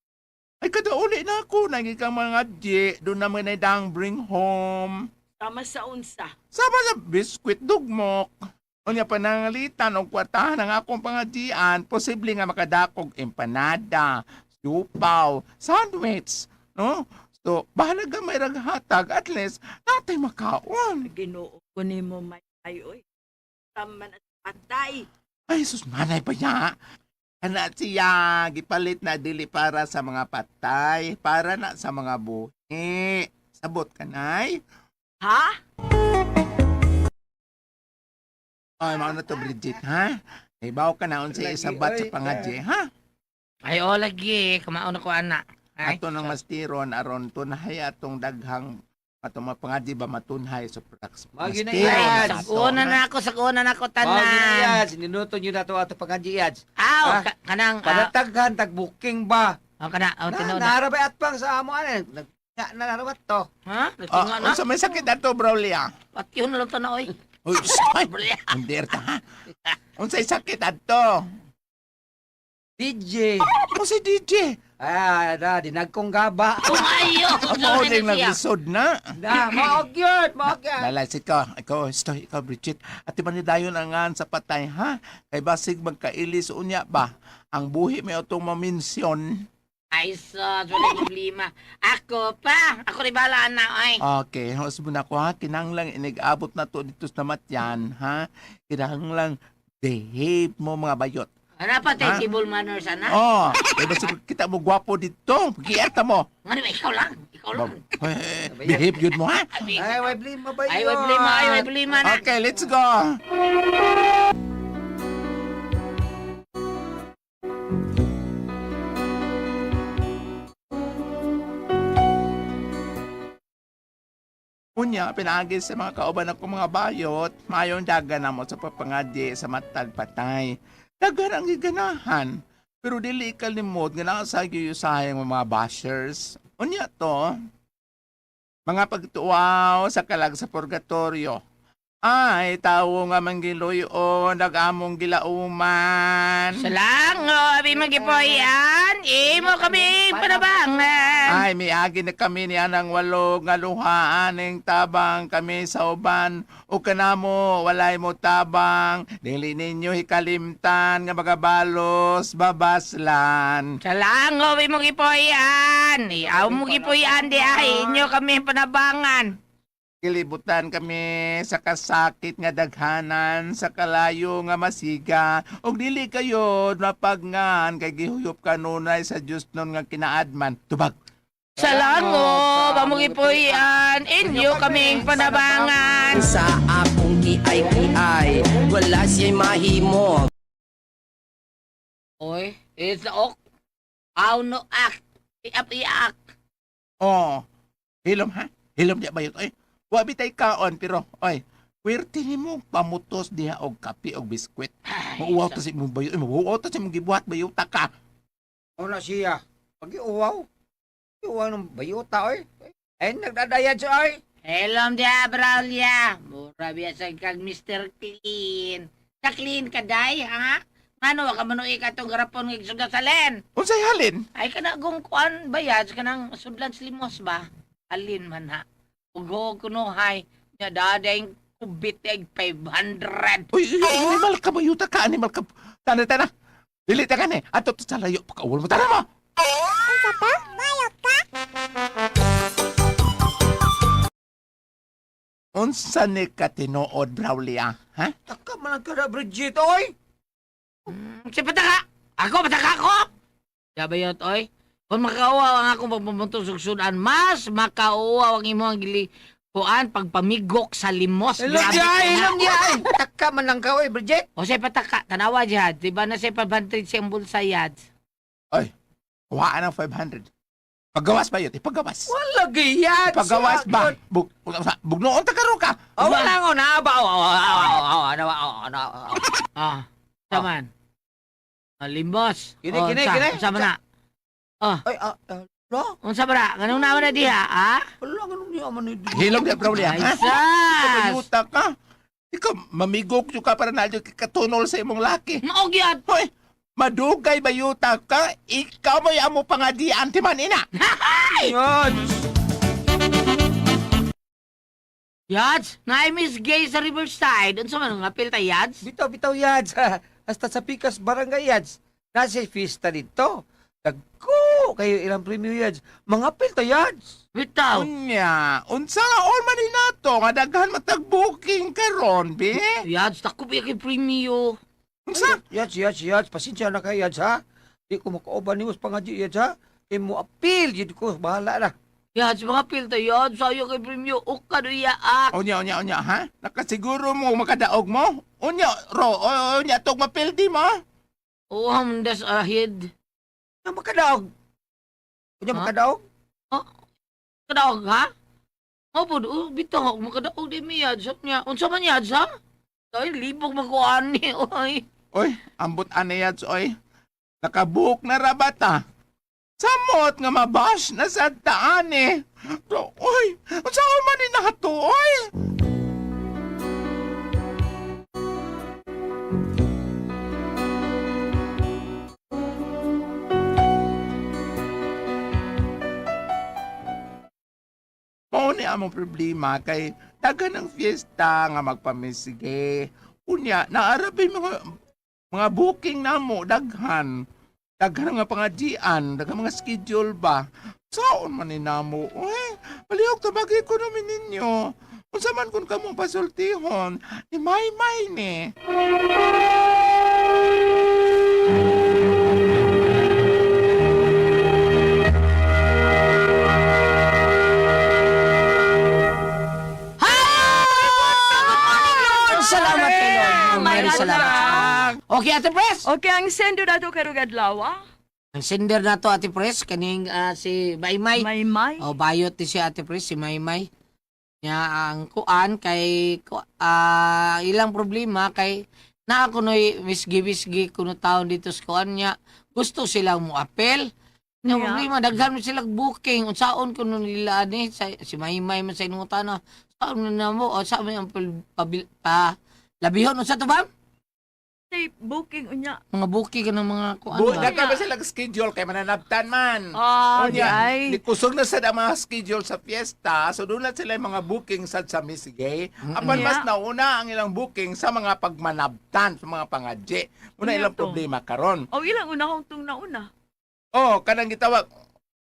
Ay kada uli na ako nagi kang mga di, doon naman ay dang bring home. tama sa unsa. Sama sa biskwit dugmok. Unya panangalitan og kwartahan ang akong pangadian, posible nga makadakog empanada, siupaw, sandwich, no? So, bahala ka may raghatag, at least natay makaon. Ginoo ko nimo may ay oy. Tama na patay. Ay, sus, manay pa niya. Ana siya, gipalit na dili para sa mga patay, para na sa mga buhi. Sabot ka, nay. Ha? Ay, mauna to, Bridget, ha? Ibaw ka na unsa Lagi, isabat sa oy. pangadye, ha? Ay, oh, lagi. Kamaon ako, ana. Ay, Ato nang mastiron aron tunhay atong daghang atong mga pangadye ba matunhay so prax. Mao gyud na mastiron yan. ato, Sakuna ha? na ako, sakuna na ako, Mao gyud na tanan. yan. Sininuto nyo na to ato pangadiads. Aw, Ah, kanang, Panataghan, tag-booking ba? oh, kana, oh, Na, tinuod na. naarabay at pang sa amo ano. Nag nga na to. Ha? Ah, Nga na. unsa may sakit ato, Braulia? Patyon na lang to na, oy. Uy, ay, hindi ta ha. Unsay sakit ato? DJ. Unsay DJ? Ah, da, dinagkong gaba. Umayo! Amo ding naglisod na. Na, mao gyud, mao gyud. Lalay, ikaw, ikaw, ikaw, ikaw, Bridget. At iba ni dayon ang ngan sa patay, ha? Kay basig magkailis unya ba? Ang buhi may atong maminsyon. Ay, sus, wala problema. Ako pa! Ako rin bahala na, oy. Okay, host mo na ko ha. Kinanglang inigabot na to dito sa namatyan, ha? Kinanglang behave mo mga bayot. Ano pa tayo Ha? table manners, ana? Oh, kay basig kita mo gwapo dito. Giyata mo. Nga naman, ikaw lang. Ikaw lang. Eh, behave yun mo ha. Ay, way blima ba Ay, way blima, ay, way blima na. Okay, let's go. Unya, pinagi sa mga kauban ako mga bayot, mayon daga na mo sa papangadi sa matag patay. Dagan ang giganahan. Pero dili kalimot nga nasa giyusahay ang mga bashers. Unya to, mga pagtuwaw sa kalag sa purgatorio. Ay, tawo nga manggiluyon, nag-among gilauman. Salango, abi magipoyan, imo kami panabangan. Ay, miagi na kami ni anang walo nga luhaan ning tabang kami sa uban. O kanamo, walay mo tabang. Dili ninyo hikalimtan nga magabalos, babaslan. Salango, abi magipoyan, iaw mo gipoyan di ay inyo kami panabangan. Kilibutan kami sa kasakit nga daghanan, sa kalayo nga masiga. Og dili kayo mapagngan kay gihuyop kanunay sa Dios nun nga kinaadman. Tubag. Sa langob, among ipuy-an, inyo kaming panabangan. Sa akong kiay-kiay, wala siya'y mahimo. Oy, it's the ok. Aw no ak. Iap iak. Oh. Hilom ha? Hilom di bayot oy. Wa bitay kaon pero oy, kwerte nimo pamutos diha og kape og biskwit. Mauwaw ta sa imong bayot, oy, mauwaw ta sa imong gibuhat bayota ka. Una siya. Pag-iuwaw. Iuwaw ng bayota, oy. Ay, nagdadayad siya, oy. Hello, dia, Braulia. Mura biya sa kag Mr. Clean. Sa clean ka, day, ha? Ngano, ka manuig atong garapon ng salen. Unsay halin? Ay, kana gong kuan bayad, kanang sudlan sa limos ba? Alin man ha? Ugo kuno hay. Nya daday kubit ay 500. Uy, uy, animal ka bayota ka, animal ka. Tana tana. Dili ta kani. Ato to sa layo pagkaul mo tana mo. Unsa ni ka tinuod, Braulia? Ha? Taka man lang ka na, Bridget, oy. Si pataka! Ako, pataka ako! Sabi yun, oy. Kung makauwaw ang akong pagpupunto sa sudan, mas makauwaw ang imong gili kuan pagpamigok sa limos. Ilom Grabe niya, ka na. ilom niya, ay. Taka man lang ka, oy, Bridget. O siya pataka, tanawa jihad. Di ba na siya 500 siyang bulsa yad? Kuhaan ang 500. Paggawas ba yun? Ipagawas. Wala giyad. Paggawas ba? Bugnoon ta karon ka. Oh, wala ko na ba? Oh, oh, oh, oh, ano, oh, ano, oh. Ah, saman. Ah, limos. Kini, O, kini, unsa? kini. Unsa man na? Ay, ah, ah, wala. Unsa man na? Ganun na man na diha, ha? Wala, ganun niya man ni Hilom niya, Braulia. Ay, Ha? sas! Bayuta ka. Ikaw, mamigok yung ka para na katunol sa imong laki. Maog yad! Hoy, madugay bayuta ka. Ikaw mo'y amo pangadian, timan ina. Yun. Yads, na Miss Gay sa Riverside. Unsa man nga apil ta yads? Bitaw, bitaw, yads. Hasta sa Pikas Barangay, yads. Nasa fiesta dito. Dagko kayo ilang premyo, yads. Mga pilta, yads. Bitaw. Unya, unsa nga all man ni nato nga daghan matag-booking karon, bi? Yads, takop ya kay premio. Unsa? Yads, yads, yads. Pasensya na kayo, yads, ha? Di ko makauban ni pangadyo, yads, ha? Kay mo apil, yun ko. Bahala na. Yads, mga apil ta yads. Sayo kay premio. Uka do yaak. Unya, unya, unya, ha? Nakasiguro mo makadaog mo? Unya, ro, unya, tog mapildi mo? Oh, hamdas ahid. Na makadaog. Kunya Ha? makadaog? Kadaog, ha? Oh, po, oh, bitaw, makadaog di mi yads. Niya, unsa man yads, ha? Ay, libog magkuani, oy. Oy, ambot ani yads, oy. Nakabook na rabata. Samot nga mabash na sa daan eh. Ro, oy, unsa man ni nato, oy? Mao ni among problema kay daghan ang fiesta nga magpamisige. Unya, naarabi mga booking namo daghan. Daghan nga pangajian, daghan mga schedule ba. Saon man ni namo? Uy, palihog tabagi ko namin ninyo. Unsa man kun kamo pasultihon ni Maymay ni. Salamat kay Lord. My Maraming God. salamat. Okay, Ate Pres. Okay, ang sendo na to karong adlaw, ah. Ang sender na to, Ate Pres, kaning si Maymay. Maymay. O, bayot ni si Ate Pres, si Maymay. Nya ang kuan kay ilang problema kay naa kunoy misgi-misgi kuno taon dito sa kuan niya. Gusto silang mo apel. Nya Yeah. problema daghan mo silang booking unsaon kuno nila ani sa, si Maymay man sa inyong tana. Saan man na mo o sa may ang pabil, pa labihon unsa to ba? Say, booking unya. Mga booking ka ng mga kuan Bu, ba? daghan ba sila schedule kay mananabtan man. Ah, Unya, di ay. di kusog na sad ang mga schedule sa fiesta, so doon na sila yung mga booking sad sa Miss Gay. Apan Yeah. mas nauna ang ilang booking sa mga pagmanabtan, sa mga pangadji. Muna Unya ilang to. problema karon. O ilang unahong tong nauna. Oh, kanang gitawag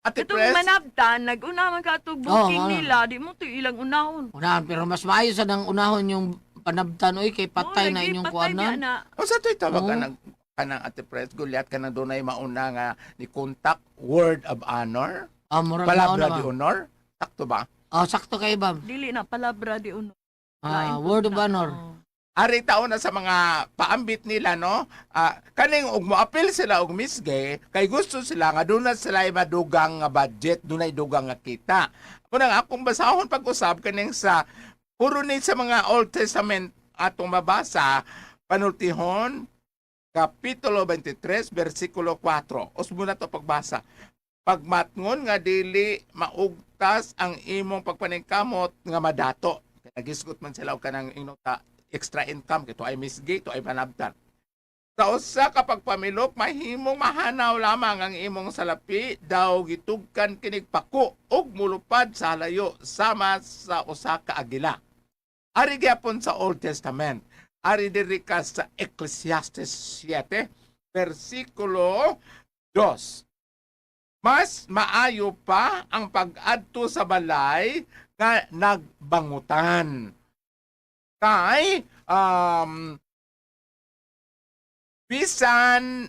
Ate Itong Pres, manabtan, nag-una man ka itong booking Oo, ano. nila, di mo to ilang unahon. Unahan, pero mas maayo sa nang unahon yung panabtan oy kay patay Oo, na lagi, inyong patay biya kuanan. na. unsa to'y tawag Oo. kanang kanang Ate Pres Gulyat kanang dunay mauna nga ni contact word of honor? Ah, murag mao Palabra na de ba? honor? Sakto ba? Ah, sakto kay bam. Dili na palabra di uno. Ah, Lain word pud of na. honor. Oo. Ari taon na sa mga paambit nila, no? Ah, kaning og moapil sila og misgay kay gusto sila nga doon na sila ay madugang nga budget, dunay dugang nga kita. Muna nga akong basahon pag-usab kaning sa puro ni sa mga Old Testament atong mabasa, panultihon kapitulo 23 versikulo 4. Usbo na to pagbasa. Pagmatngon nga dili maugtas ang imong pagpaningkamot nga madato. Nagisgot man sila og kanang ingnon ta extra income kay to ay misgi, to ay panabtan. Sa usa ka pagpamilok mahimong mahanaw lamang ang imong salapi daw gitugkan kinig pako ug mulupad sa layo sama sa usa ka agila. Ari gyapon sa Old Testament. Ari diri ka sa Ecclesiastes 7 versikulo 2. Mas maayo pa ang pag-adto sa balay nga nagbangutan. Kay bisan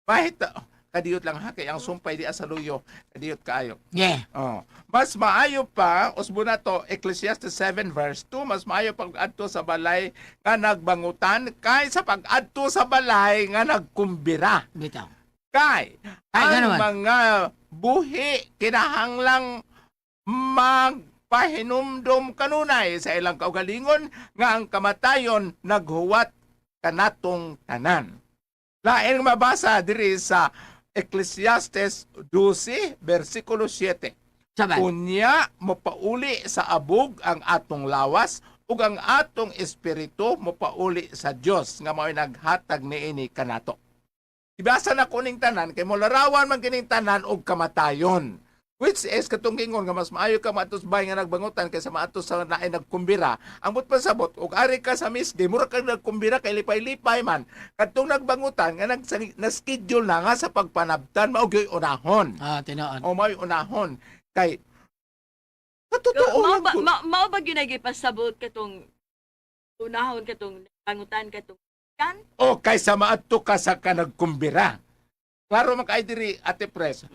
mahita kadiyot lang ha kay ang sumpay di sa luyo, kadiyot kaayo. Yeah. Oh. Mas maayo pa, usbo na to, Ecclesiastes 7 verse 2, mas maayo pag-adto sa balay nga nagbangutan kaysa pag-adto sa balay nga nagkumbira. Bitaw. Kay Ay, ang ganoon. mga buhi kinahanglang magpahinumdum kanunay sa ilang kaugalingon nga ang kamatayon naghuwat kanatong tanan. Lain nga mabasa diri sa Ecclesiastes 12 versikulo 7. Sabay. Unya mopauli sa abog ang atong lawas ug ang atong espiritu mopauli sa Dios nga mao'y naghatag niini kanato. Ibasa na kuning tanan kay molarawan man kining tanan og kamatayon. Which is katong gingon nga mas maayo ka maatos bay nga nagbangutan kaysa maatos sa naay nagkumbira. Ang but pasabot og ari ka sa misdi mura kag nagkumbira kay lipay-lipay man. Katong nagbangutan nga nag na-schedule na nga sa pagpanabtan mao gyud unahon. Ah, tinuod. O may unahon kay katotoo Mao lang ba ko. mao ba gyud ay gipasabot katong unahon katong pangutan katong kan? O kaysa maadto ka sa kanagkumbira. Klaro man kay diri, Ate Pres.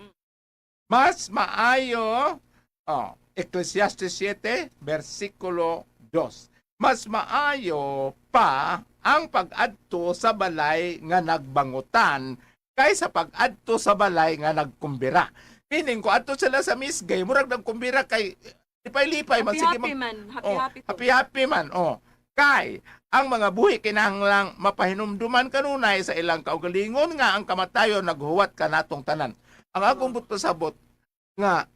Mas maayo, oh, Ecclesiastes 7 versikulo 2. Mas maayo pa ang pag-adto sa balay nga nagbangutan kaysa pag-adto sa balay nga nagkumbira. Meaning ko adto sila sa misgay, murag nagkumbira kay lipay-lipay man Happy sige happy man, happy Oh, happy to. happy happy man. Oh. Kay ang mga buhi kinahanglang mapahinumduman kanunay sa ilang kaugalingon nga ang kamatayon naghuwat kanatong tanan. Ang akong pasabot nga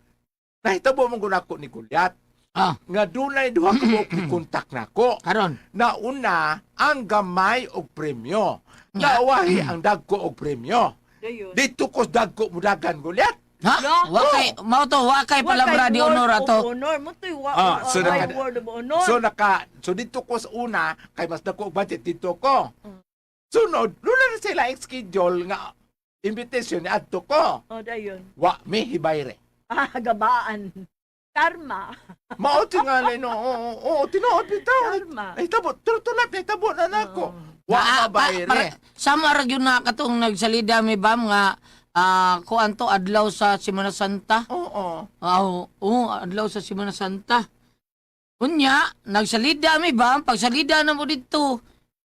nahitabo man gud ako ni Goliath. Ah. Nga dunay duha ka buok kontak nako. Karon. Nauna ang gamay og premyo. Nauwahi ang dagko og premyo. Dayon. Dito ko dagko mudagan, Goliath. Ha? No. Wa kay mao to, wa kay palabra di Wa kay honor word ato. of honor mo to'y wa Ah, so wa naka- word of honor. So dito ko sa una kay mas dako og budget dito ko. Sunod, lula na sila ang schedule nga invitation ni adto ko. Oh, dayon. Wa mi hibayre. Ah, gabaan. Karma. Mao tingali no. Oo, oo, tinuod bitaw. Karma. Ay tabo, true to life, nahitabo na nako. Wa Ah, mabayre. Sama ra gyud na katong nagsalida mi bam nga kuan to adlaw sa Semana Santa. Oo. Ah, oo, adlaw sa Semana Santa. Unya, nagsalida mi bam, pagsalida na mo dito.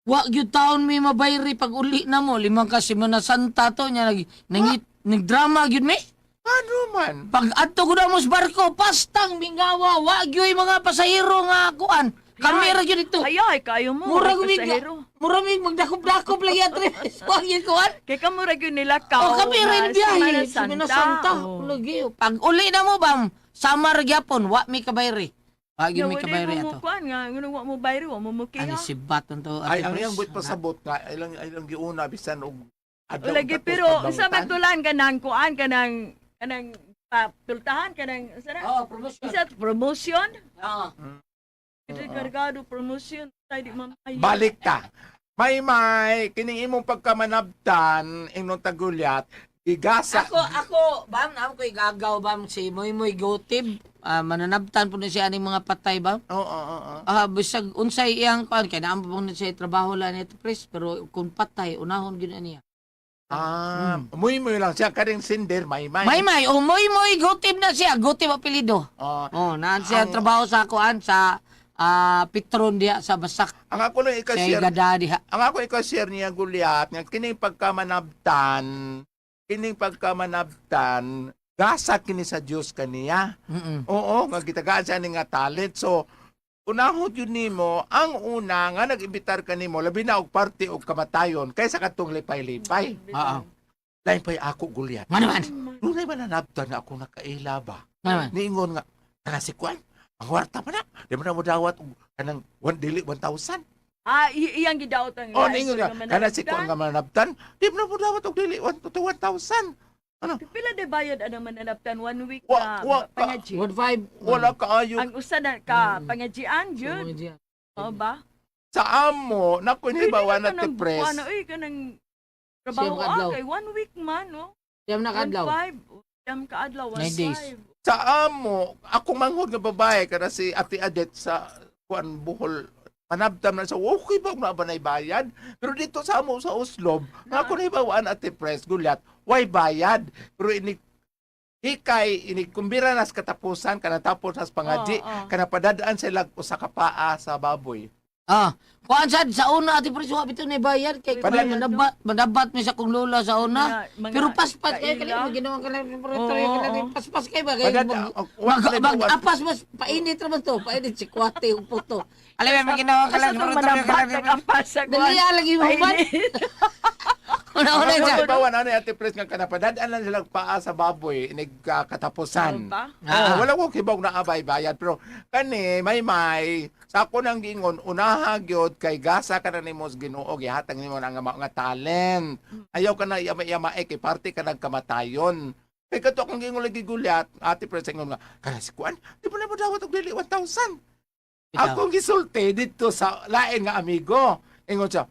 Wa gyud taon mi mabayri pag uli na mo, limang ka Semana Santa to nya nag nangit nagdrama gyud mi. Ano man? Pag adto gud mo sa barko, pastang mingawa, wa gyud mga pasahero nga kuan. Kami ra gyud dito. Ay, ay, kayo mo. Mura Murag gud pasahero. mura mi magdakop-dakop lagi atri. Wa gyud kuan. Kay ka mura gyud nila ka. Oh, kami rin biyahe. Semana Santa. Oh. Lagi. Pag uli na mo bam, samar gyapon, wa mi kabayri. Wa gyud mi kabayri mo ato. kuan nga ngano wa mo bayri, wa mo Ano mukiha. si Baton to? Ay Ate ang Pres? iyang buit pasabot nga ilang ilang giuna bisan og adlaw Lagi tapos pero sa pagbangutan. matulan kanang kuan kanang kanang tultahan kanang sana Oh, promotion. isa promotion. Oo. Ito kargado promotion tay di mamayo. Balik ta. May may kining imong pagkamanabtan ingnon tagulyat gigasa. Ako, bam, na ko igagaw, bam, si Moy Moy Gotib. Ah, mananabtan po na siya aning mga patay, bam. Oo, oo, oo. Ah, bisag unsay iyang kuan kay naa po na siya trabaho lang nito pres, pero kung patay unahon gyud na niya. Ah, muy-muy lang siya kaning sinder may-may. May may, oh, moy moy, gutim na siya, gutim apelido. Oh, Oh, naan siya Ang- trabaho sa kuan sa Petron diha sa Basak. ang ako lang Sa ika-share Igada diha. ang ako ika-share niya Gulyat nga kining pagkamanabtan, kining pagkamanabtan gasa kini sa Dios kaniya. Mm. Oo, nga gitagaan siya ni nga talent. So, unahon yun nimo, ang una nga nag-imbitar ka nimo, labi na og parte og kamatayon kaysa katong lipay-lipay. Oo. Lain pa'y ako Gulyat. Nga naman. Dunay mananabtan nga ako nakaila ba? Nga naman. Niingon nga, kana si Kwan, ang warta pa na. Di mo na mo dawat og kanang one dili 1,000. Ah, iyang gidaot ang Oh, niingon nga, kana si Kwan nga mananabtan, di mo na mo dawat og dili 1 to 1,000. Pila de bayad anang mananabtan one week Wa- na wa- ka- pangaji. 1.5. Wala kaayo Ang usa na ka pangajian jud. Oo ba? sa amo, naku ni bawa na ti press. Ano oy kanang trabaho Siyam kaadlaw. ah, kay one week man no. Siyam na kadlaw. 1.5. Siyam kaadlaw 9 days. 1.5. Sa amo, akong manghod nga babae kana si Ate Adet sa kuan Bohol manabtam na sa okay ba na ba bayad? Pero dito sa amo sa Oslob, nga ako nahibawaan Ate Press gulat, way bayad. Pero ini hikay ini kumbira nas katapusan kana tapos nas pangaji Oo, oo. kana padadaan sila usa ka paa sa baboy. Ah, kuan sad sa una ati pre suwa bitaw ni bayad kay Bayad, kuan manabat manabat mi sa kong lola sa una. Mga- Pero paspas kay kaila. kali ginawa ka lang pre Oo, kali oo. paspas kay ba kay Padada, mag, wa mag, ka mag, nahibawaan. apas mas painit ra man to, painit si kwate ug puto. Alam mo ginawa ka Asa lang tong manabat nag-ampas sa kuan. Dali ah, lagi mo man. Painit. Una-una Ang siya. nahibawaan ano Ate Press nga kana padadaan lang sila paa sa baboy inig katapusan. Oo ba? Ah. Wala ko kibaw na abay bayad pero kani may may sa ako nang giingon unaha gyud kay gasa ka na nimo sa Ginoo gihatag nimo ang nga nga talent. Ayaw ka na yama-yama eh, kay parte ka nagkamatayon. Kay kato akong giingon lagi gulyat, Ate Press ingon nga kana si kuan, di ba na mo dawat og dili 1,000. Akong gisulti dito sa lain nga amigo. Ingon siya,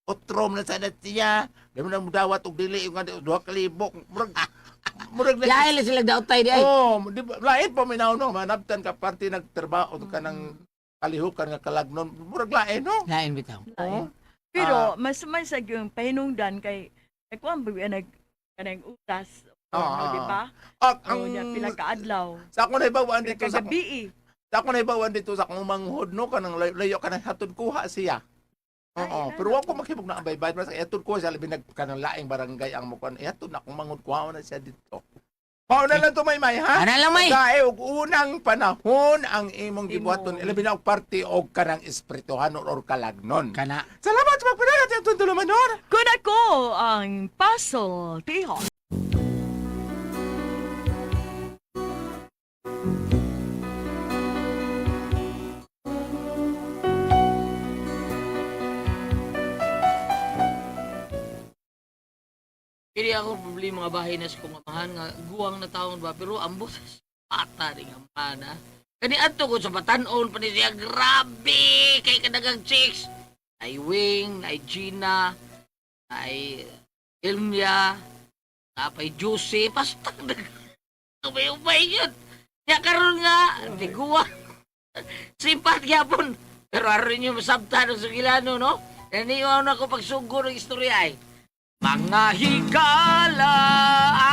otrom na sana siya. Di mo na mo dawat og dili nga 2,000. Murag murag na Lahi lang sila daotay di ay. Oh, di ba, lain pa minaw no, manabtan ka parte nagtrabaho ka ng kalihukan nga kalagnon. Murag lain no. Lain bitaw. Oo. Pero mas may sa yung pahinungdan kay kuan ba nag kanang utas. Oo, Ano, di oo. ba? Ah, Ang ang pila ka adlaw. sa ako nahibawaan Pila dito ka sa gabi. sa ako nahibawaan dito sa akong manghod no kanang layo, layo kanang hatod kuha siya. Oo, Ay, pero wa ko maghibog na ambay bayad basta hatod kuha siya labi nag kanang laing barangay ang mukuan. Hatod na akong manghod kuha na siya dito. Mao na lang to may may ha. Ana lang may. Dahil og unang panahon ang imong gibuhaton Imo. ilabi na og parte og kanang espirituhanon or kalagnon. Kana. Salamat sa pagpadagat sa itong tulumanor. Kun ako ang puzzle tiho. Kini ako problema nga bahay na sa kong amahan nga guwang na taon ba pero ambot ata ning amahan ha. Kani adto ko sa batan-on pa ni siya grabe kay kadagang chicks. Ay Wing, ay Gina, ay Ilmia, napay Juicy, basta ubay-ubay yun. Ya karon nga, di guwang. Sipat gyapon. Pero aron niyo masabtan ang sugilano, no? Naniwaw na ko pagsugod ng istorya ay. Mga higala,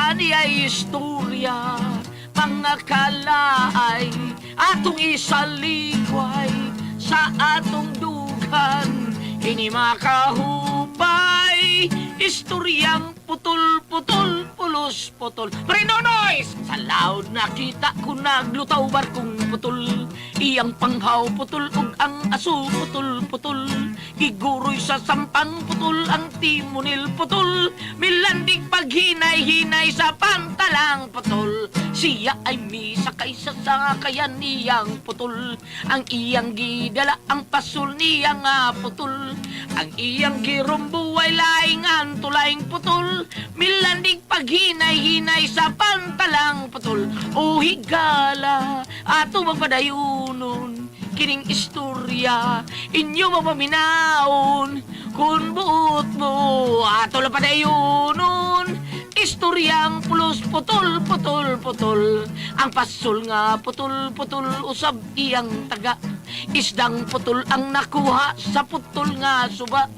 ani ay istorya, mga kalaay, atong isalikway sa atong dugan, kini makahupay, istoryang putol-putol, pulos-putol. Prinonoys! Sa loud nakita ko naglutaw barkong putol, iyang panghaw putol ug ang aso putol-putol. Giguroy sa sampang putol ang timunil putol, milandig paghinay-hinay sa pantalang putol. Siya ay misakay sa sakayan niyang putol, ang iyang gidala ang pasul niya nga putol. Ang iyang girumbo ay laing antulaing putol, milandig paghinay-hinay sa pantalang putol. O higala, ato magpadayunon, kining istorya inyo mapaminaon kung buot mo ato lang padayunon istoryang pulos putol putol putol ang pasol nga putol putol usab iyang taga isdang putol ang nakuha sa putol nga suba.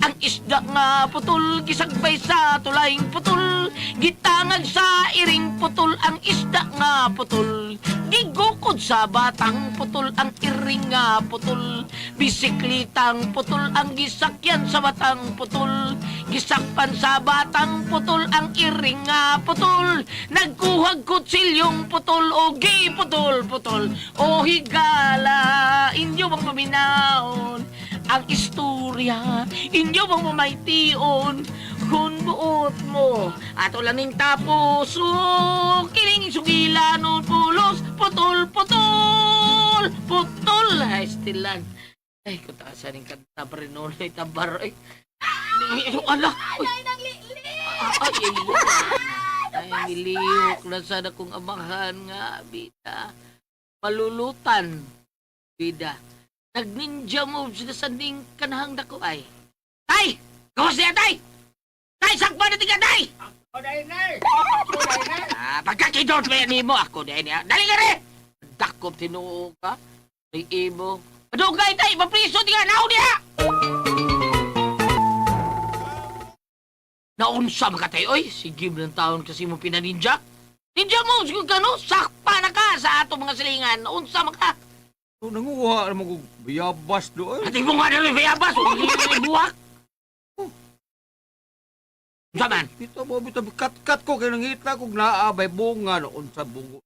Ang isda nga putol, gisagbay sa tulayng putol. Gitangag sa iring putol ang isda nga putol. Gigukod sa batang putol ang iring nga putol. Bisiklitang putol ang gisakyan sa batang putol. Gisakpan sa batang putol ang iring nga putol. Nagkuhag kutsilyong putol o giputol putol. O higala, inyo bang paminaon ang istorya, inyo bang mamaytion kung buot mo ato lang ning tapos o kining sugila no pulos putol putol putol ay stilan ay kung ning kanta pa rin noon ay tabar ay ala ay Ay, nang li ay ay ay niliyok na sana kong amahan nga bida malulutan bida nag ninja moves na sa ning kanahang dako ay tay gawas niya tay tay sakpa na tiga tay. Ah, pagkakidot ba yan nimo ako dahil niya. Dali ka rin! Dakop tinuo ka. May imo. Padugay tay, mapriso ti ka naon niya. Naunsa man ka tay oy, sige lang taon kasi mo pinaninja. Ninja mo, siguro ka no, sakpa na ka sa ato mga silingan. Naunsa man ka. So, nanguha naman kong biyabas doon. Ati mo nga na rin bayabas, huwag buwak. Unsa man? Bito mo, bito, kat-kat ko, kaya nangita kong naabay bunga noon sa bungo.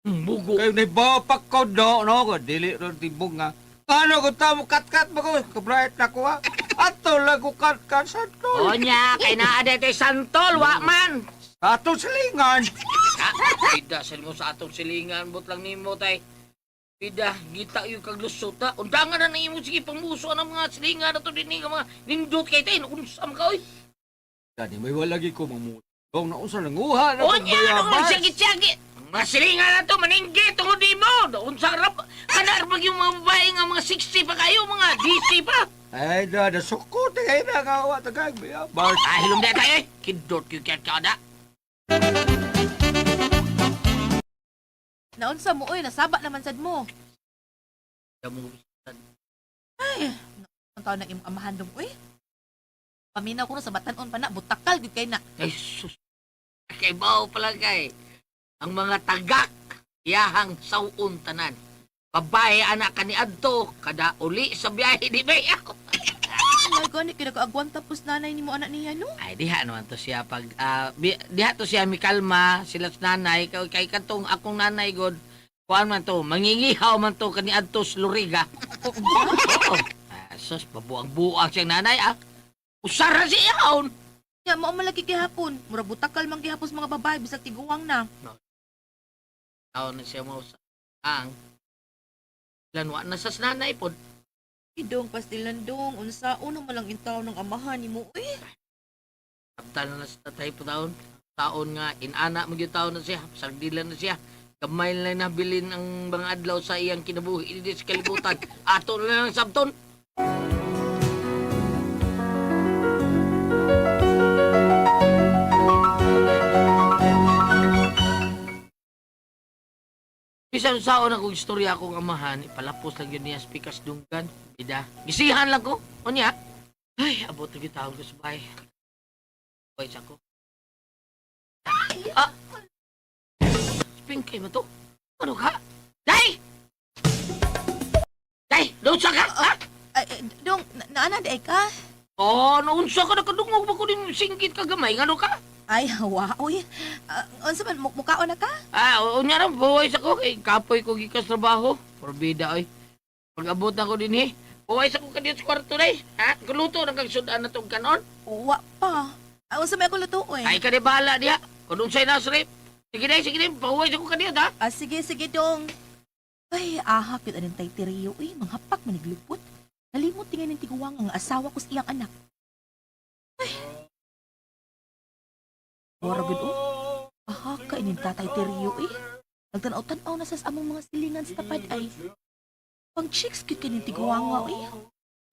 Bugo. Kayo naibapak ko do, no? Ko, dili ron ti bunga. Ano ko tamo, kat-kat mo ko, kabright na ko ha. Ato lang ko kat-kat sa tol. Onya, kay naa dito santol, wa man. Sa atong silingan. Ah, bida sa mo sa atong silingan, but lang nimo tay. Bida, gita yung kaglusot ha. Undangan na nimo sige pangmuso ang mga silingan na to dinhi nga mga nindot kay tay, unsa man ka oy. Gani, may walagi ko mamutong na unsa nanguha na kong Onya, ano bayabas. siyagi-siyagi. Mga silingan na to maninggi tungod nimo. Unsa ra kana ra yung mga babae nga mga 60 pa kayo, mga DC pa. Ay, da, nasukot, kay na kawa, tagag, bayabas. Ah, hilom na tayo eh. Kidot yung kaya ka na. Naunsa mo oy, nasaba naman sad mo. Ang taon ng imong amahan dong oy. Paminaw ko na sa batanon pa na, butakal gid kay na. Ay, sus. Kay bao pala kay. Ang mga tagak, iyahang sawon tanan. Babae anak kani adto kada uli sa biyahe di ba ako. Ay, gani kay nagaagwan tapos nanay nimo anak niya no. Ay diha naman to siya pag diha to siya mikalma sila sa nanay kay kay katong akong nanay god kuan man to mangingihaw man to kani adto sa Luriga. Oo. Ah, sus pabuang-buang siyang nanay ah. Usar ra siya ihawon. Ya mao man lagi gihapon. Mura butakal man gihapon sa mga babae bisag tiguang na. Taon na siya mo sa ang lanwa na sa nanay pod. Idong pastilan dong unsa uno man lang intaw ng amahan nimo oy. Kaptan na sa tatay po taon. Taon nga, inana mo gyud taon na siya. Sardilan na siya. Gamay na nabilin ang mga adlaw sa iyang kinabuhi dito sa kalibutan. Ato na lang sabton. Bisan saon akong istorya akong amahan, ipalapos lang yun niya sa pikas dunggan. Bida. Gisihan lang ko. Unya. Ay, abot na gyud taon ko sa bahay. Oy, sako. Ah! Pingkay mo to? Ano ka? Day! Day! Naunsa ka? Ha? Ay, eh, dong naana di ay ka? Oh, naunsa ka? Nakadungog ba ko din singkit ka gamay? Ano ka? Ay, hawa oy. Ah, unsa man mukaon na ka? Ah, oo nga rin, buhay sa ko. Kay kapoy ko gikas trabaho. Porbida, oy. Pag-abot na ko din eh. Buhay sa ko kadiyot sa kwarto day. Ha? Kuluto ng kag sudan na tong kanon. Wa pa. Ah, unsa may ako lutuoy? Ay ka di bahala diha. Kung unsay na rep. Sige day, sige day. Pahuway sa ko kadiyot ha. Ah, sige, sige dong. Ay, aha, cute aning tay tiriyo. Uy, manghapak maniglupot. Nalimot tingin ng tiguwang ang asawa ko sa iyang anak. Ay. Wara gud oh. Aha, ka ining tatay tiriyo eh. Nagtanaw-tanaw na sa among mga silingan sa tapad ay. Pang chicks cute kaning tiguwanga eh.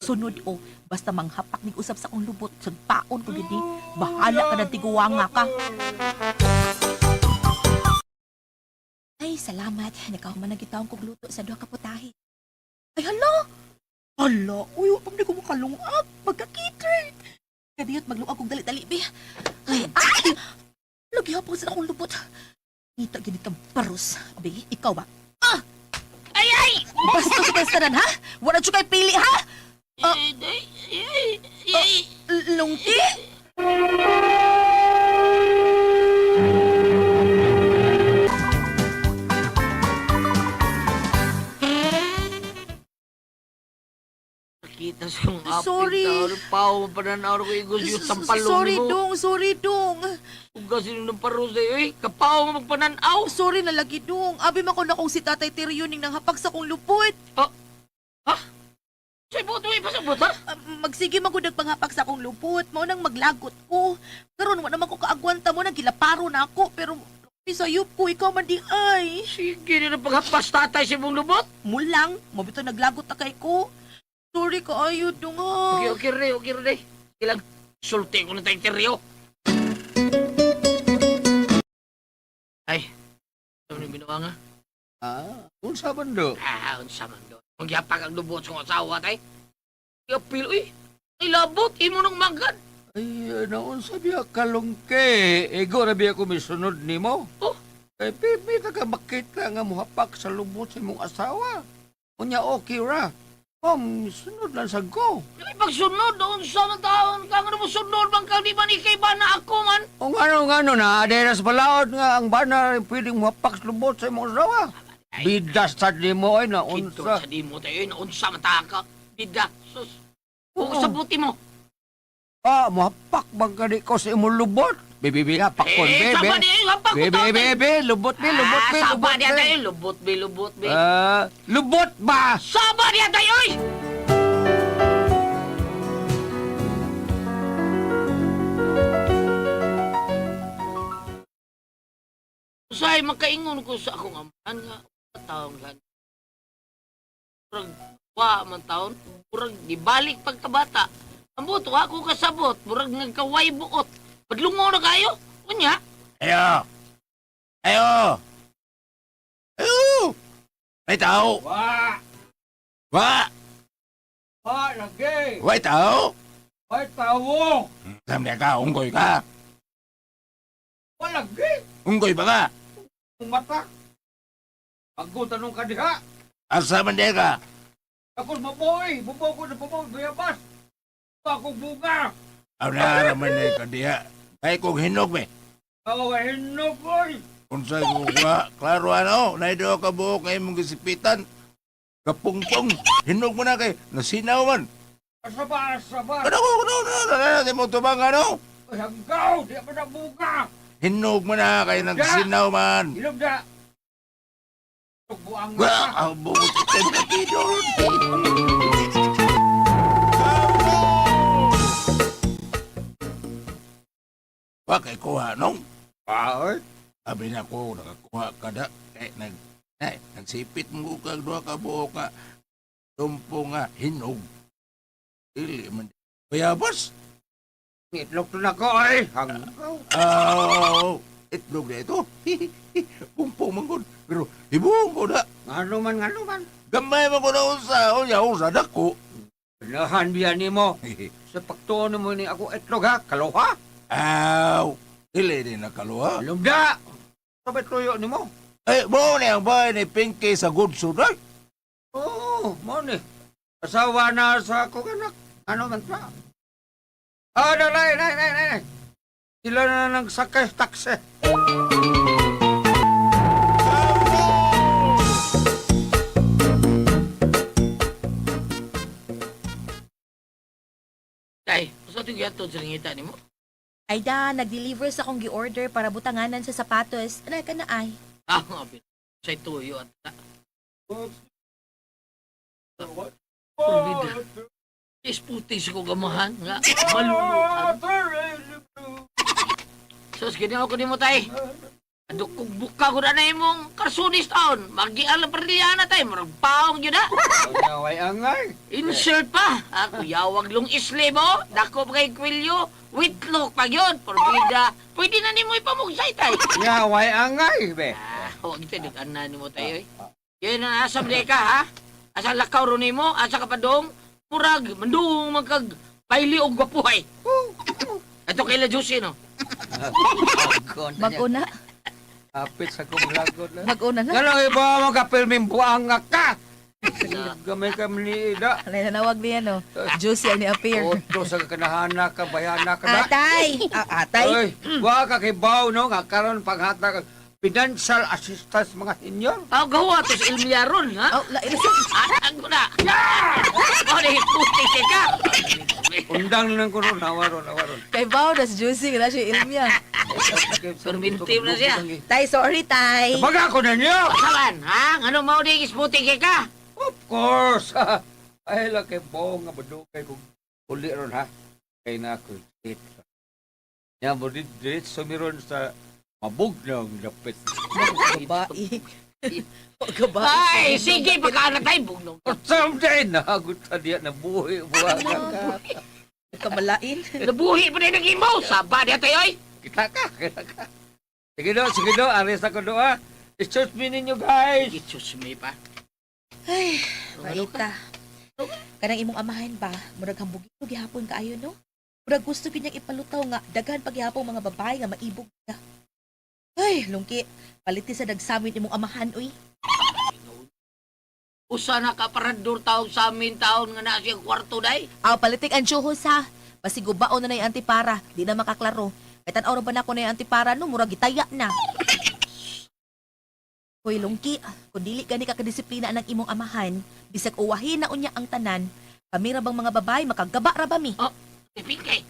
Sunod o, basta manghapak nig usap sa akong lubot, sagpaon ko gid ni. Bahala ka ng tiguwanga ka. Ay, salamat. Nakahuman na gitawang kog luto sa duha ka putahe. Ay, hala! Hala! Uy, wa pa man ko. kalungag, magkakitern. Kadiyot magluag kog dali-dali be. Ay, ay! Lagi hapon sa akong lubot. Ngita gid kang paros. Be, ikaw ba? Ah! Ay, ay! Basta sa tanan ha? Wala jud kay pili ha? Ah. Ay, ay, ay, ay. Lungki? Nakita sa kong apit. Sorry. Taon, pao, pananaw ko igos yung sampalong Sorry nimo. dong, sorry dong. Ugas yun ng paros eh. Kapaw mo magpananaw. Sorry na lagi dong. Abi man ko na kung si Tatay Teryo ning nanghapag sa kong lupot. Sa buto, ipasabot ha? Ah, magsige man gud nagpanghapag sa akong lupot. Mao nang maglagot ko. Karon wa naman ko kaagwanta mo nang gilaparo na ako pero sayop ko ikaw man di ay. Sige na ng paghapas tatay sa imong lubot. Mulang, mabito naglagot na kay ko. Sorry kaayo dong ha. Okay, okay, re, okay, re. Sige lang, sulti ko na tayong teryo. Ay, ano yung ginawa nga? Ah, unsa man do? Ah, unsa man doon. Magyapag ang lubot sa asawa tay. Iapil, uy. Ay, labot, imo nang magad. Ay, naunsa biya kalungke. Ego ra biya ko misunod nimo. Oh. Kay pipi ta ka makita nga muhapak sa lubot sa imong asawa. Unya okay ra. Om, sunod lang sa go. Ay, pagsunod, unsa man taon ka, ano mo sunod man kang di man ikay ba na ako man? O ngano ngano na, adera sa balaod nga ang bana pwedeng muhapak sa lubot sa imong asawa. Bidas sad nimo ay Kinto naunsa. sa di mo tayo, naunsa man ta ka. Bida, sus. Oo. Kung sabuti mo. Ah, muhapak bang kani ko sa imong lubot? Bebe, bebe, hapakon, Eh, bebe. sama di, hapak ko Bebe, taon, eh. bebe, lubot be, lubot be, Ah, lubot sama di be. tayo, lubot be, lubot be. Ah, lubot ba? Sama di tayo, oy! Usay, makaingon ko sa akong amahan nga, taon gan. Murag, wa man taon, murag, gibalik pagkabata. Ang buto, ako kasabot, murag nagkaway buot. Padlungo na kayo, unya. Ayo! Ayo! Ayo! May tao! Wa! Wa! Wa, lagi! Way tao! Way tawo! Samya ka, unggoy ka! Wa lagi! Unggoy ba ka? Mata! Ako tanong ka diha! Asa man di ka? Ako maboy! Bubo ko na bubo, bayabas! Ako bunga! Aw na man di ka diha. Kay kong hinog be. Ako hinog oy! Unsay ko wa, klaro ano, naido ka buok kay imong gisipitan. Kapungpong, hinog mo na kay nasinaw man. Asa ba, asa ba? Ano ko, ano, ano, ano, ano, di mo tubang ano? Ay, hanggaw! Di pa na bunga! Hinog mo na kay nagsinaw man. Hinog na! Buang Wa, nga! ang buot ka kidon. Wa kay kuha nong. Ay! Abi na ko nakakuha ka da kay nag ay, nagsipit mo kag duha ka buok nga tumpo nga hinog. Dili man bayabas. Itlog to na ko ay! Hanggaw! Aw, itlog na ito. Pungpong man gud. Pero hibuong ko na. Ngano man, ngano man! Gamay man ko na unsa, unya unsa dako. Pinahan biya nimo! Sa pagtuon mo ni ako itlog ha! Kaloha! Aw, dili din nakaluha. Lumda! Sabay tuyo nimo! Eh, mo ni ang bahay ni Pinky sa good suday. Oo, mo ni. Asawa na sa akong anak. Ano man pa? Ah, dalay, nay, nay, nay. Sila na nagsakay taksi. Tay, sa itong gihatod sa nangita nimo? Ay da, nag-deliver sa akong gi-order para butanganan sa sapatos. Ano ka na ay? Ah, nga, sa tuyo at Pulbida. Isputi sa kong gamahan nga malulutan. Sus, ganyan ako nimo tay. Adto kung buka ko na na imong karsunis taon. Magiala na tay, murag paong gyud na. Way angay. Insert pa. Ako yawag long isle mo. Dako pa kay kwilyo. Witlok pa gyud. Porbida. Pwede na nimo ipamugsay tay. Ya, way angay, be. Ah, huwag ito nag-ana nimo tayo eh. Yun ang asa ka ha. Asa lakaw ro nimo, asa ka pa dong. Murag, manduong man kag paili og gwapuhay. Ato kay La Juicy, no? Bag-o na. Apit sa kong lagot na. Bag-o na na. Ganang iba mga buang nga ka! Gamay ka mniida. Alay, nanawag niya, no? Juicy ang ni-appear. Otro sa kanahana ka, bayana ka na. Atay! Ah, atay? Oy, wa ka kay baw no nga karon paghatag ang financial assistance mga senior. Aw, gawa to sa Ilmiya ron, ha? Oh, la, ilisod. Atag ko na. Oh, puti kay ka. Undang lang ko ron, nawaron, nawaron. Kay Bao, das juicy. Wala siya ilmiya. Permintim na siya. Tay, sorry, tay. Baga ko ninyo! Saban, ha? Ano mao di isputi kay ka? Of course! Ay lang kay baw nga badugay kung uli ron ha. Kay na ako date. Ya mo di diretso miron sa mabugnong dapit. Babae. Babae. Ay, sige, pagkaana tayo, bugnong. Someday nahagot ta diya na buhi buha ka. Kamalain. Nabuhi pa rin ang imo. Saba diya tayo, oy. Kita ka, kita ka. Sige do, aris ako do ah. Excuse me ninyo guys. Excuse me pa. Ay, Ano ka? Maita. Kanang imong amahan ba, murag hambugin gihapon kaayo no? Murag gusto gyud niyang ipalutaw nga daghan paghihapon mga babae nga maibog niya. Ay, lungki, paliti sa dagsamin imong amahan uy. Usa na ka parador taong sa amin taon nga na siyang kwarto day. Aw, palitik ang tsuhos ha. Basig gubaon na na yung antipara, di na makaklaro. Kay tan-aw ra ba nako na yung antipara no, murag gitaya na. Hoy lungki, kung dili gani ka kadisiplina ng imong amahan, bisag uwahin na unya ang tanan, kami ra bang mga babae makagaba ra ba mi? Tipingkay.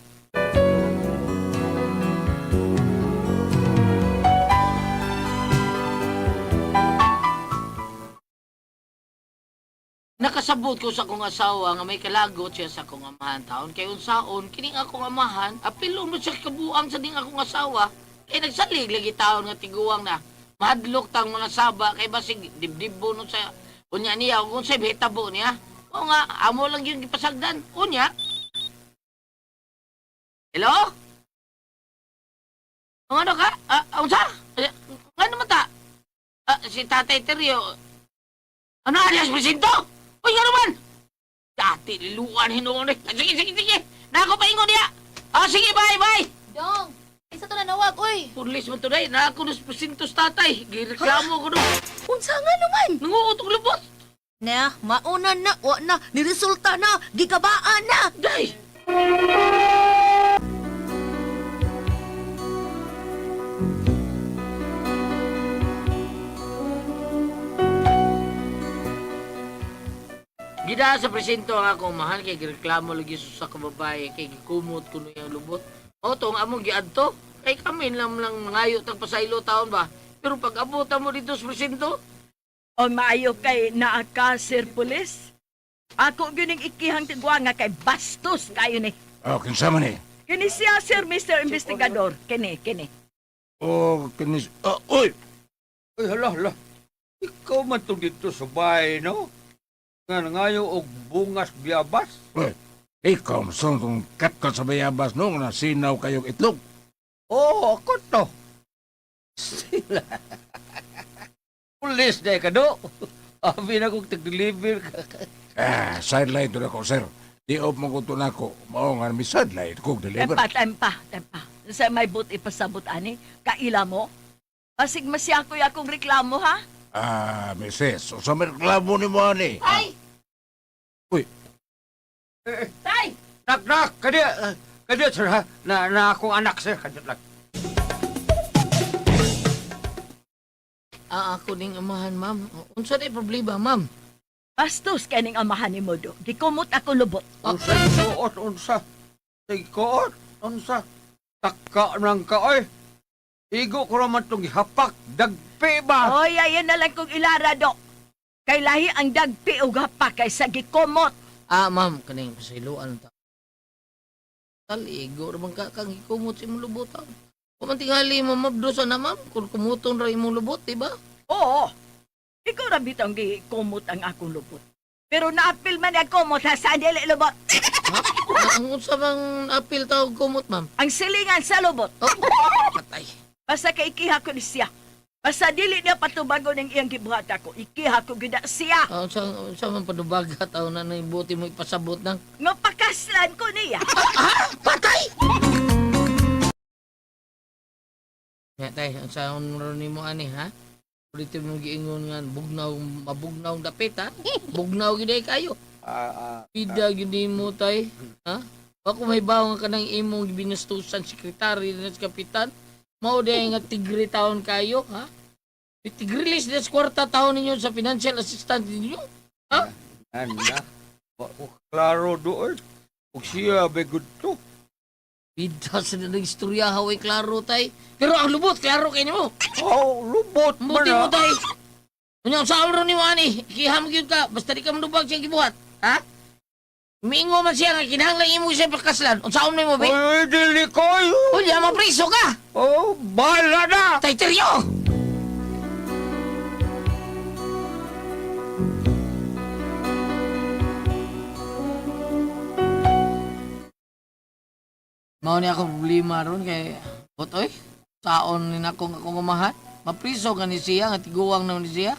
Nakasabot ko sa akong asawa nga may kalagot siya sa akong amahan taon. Kay unsaon, kining akong amahan, apilon mo siya kabuang sa ding akong asawa. Kay nagsalig lagi taon nga tiguang na. Mahadlok tang mga saba kay basig dibdibo no sa unya niya kung unsay bitabo niya. O nga, amo lang yung gipasagdan. Unya. Hello? Ang ano ka? Ah, unsa? Eh, ano man ta? Ah, si Tatay Teryo. Ano alias presinto? Uy, ano man? Dati liluan hinuon eh. Ah, sige, sige, sige. Nako paingon niya. Ah, sige, bye, bye. Dong, isa to nanawag, uy. Pulis mo today. Nako nus presinto sa tatay. Gireklamo ko no. Unsa nga naman? Nanguutong lubot. Na, mauna na, wa na, niresulta na, gigabaan na. Day! Gida sa presinto ang akong mahal kay gireklamo lagi sa kababae kay gikumot kuno yang lubot. O tong among giadto kay kami lang lang mangayo tag pasaylo taon ba. Pero pag abot mo dito sa presinto, O maayo kay naa ka, Sir Pulis. Ako gyud ning ikihang tigwa nga kay bastos kayo ni. Oh, kinsa man eh. Kini siya, Sir Mr. Investigador. Kini, kini. Oh, kinis... Oh, oy! Uy, hala, hala. Ikaw man tong dito sa bahay, no? Nga nangayo og bungas biyabas. Uy, ikaw masong kung katkat sa bayabas no, nga nasinaw kayong itlog. Oo, ako to. Sila. Pulis na ka, do. Abi na kong tag-deliver ka. Ah, sideline to na ko, sir. Di op mo ko to na ko. Mao nga mi sideline kog deliver. Tempa, tempa, tempa. Sa may but ipasabot ani, kaila mo. Pasig masyakoy akong reklamo ha. Ah, misis, usa may reklamo ni mo ani. Ay! Uy, Tay! Nak, nak, kadi, kadi, sir, ha? Na, na akong anak, sir. Kadi lang. Ah, ako ning amahan, ma'am. Unsa day problema, ma'am? Bastos kay ning amahan nimo do. Gikumot ako lubot. Unsa, kuot, unsa. Sige, kuot, unsa. Taka nang ka, oy. Igo ko raman itong gihapak. Dagpi ba? Oy, ayan na lang kong ilara do. Kay lahi ang dagpi og hapak kaysa gikumot. Ah, ma'am, kaning pasayloan ta. Taligo ra bang ka kang gikumot sa imong lubot. Ah. Kung man tingali mo mabdusa na, ma'am, kung kumuton ra imong lubot, di ba? Oo. Ikaw ra bitong gikumot ang akong lubot. Pero naapil man ang kumot ha sa dili lubot. Ha? Ah, ang unsa bang apil tawag kumot, ma'am? Ang silingan sa lubot. Oh, patay. Basta kay ikiha ko ni siya. Basta dili niya patubagon ang iyang gibuhat ako. Ikiha ko gyud na siya. Ah, unsa man padubaga taon na nang buti mo ipasabot nang Nga pakaslan ko niya. Patay! Ya tay, unsa ron nimo ani ha? Ulitin mo giingon nga bugnaw mabugnaw ang dapit ha? Bugnaw gid ay kayo. Ah, ah, Pida gid mo tay, ha? Ako may bawang ka ng imong binastusan sekretary na sa kapitan. Mao day nga tigre taon kayo, ha? Tigrilis des kwarta taon ninyo sa financial assistance ninyo. ana. Wa ko klaro doon. Ug siya be good to. Pida sa nang istorya haway klaro tay. Pero ang lubot klaro kay nimo. Oh, lubot man Buti mo na. tay. Unya sa ron ni ani, ikiham gyud ka basta di ka manubag siyang gibuhat, ha? Miingo man siya nga kinahanglan imo siya pagkaslan. Unsaon nimo be? Ay, dili kayo. Unya mapriso ka. Oh, bahala na. Tay teryo. Mao ni ako problema ron kay Botoy. Saon ni nako nga akong umahan. Mapriso ka ni siya nga tiguang naman ni siya.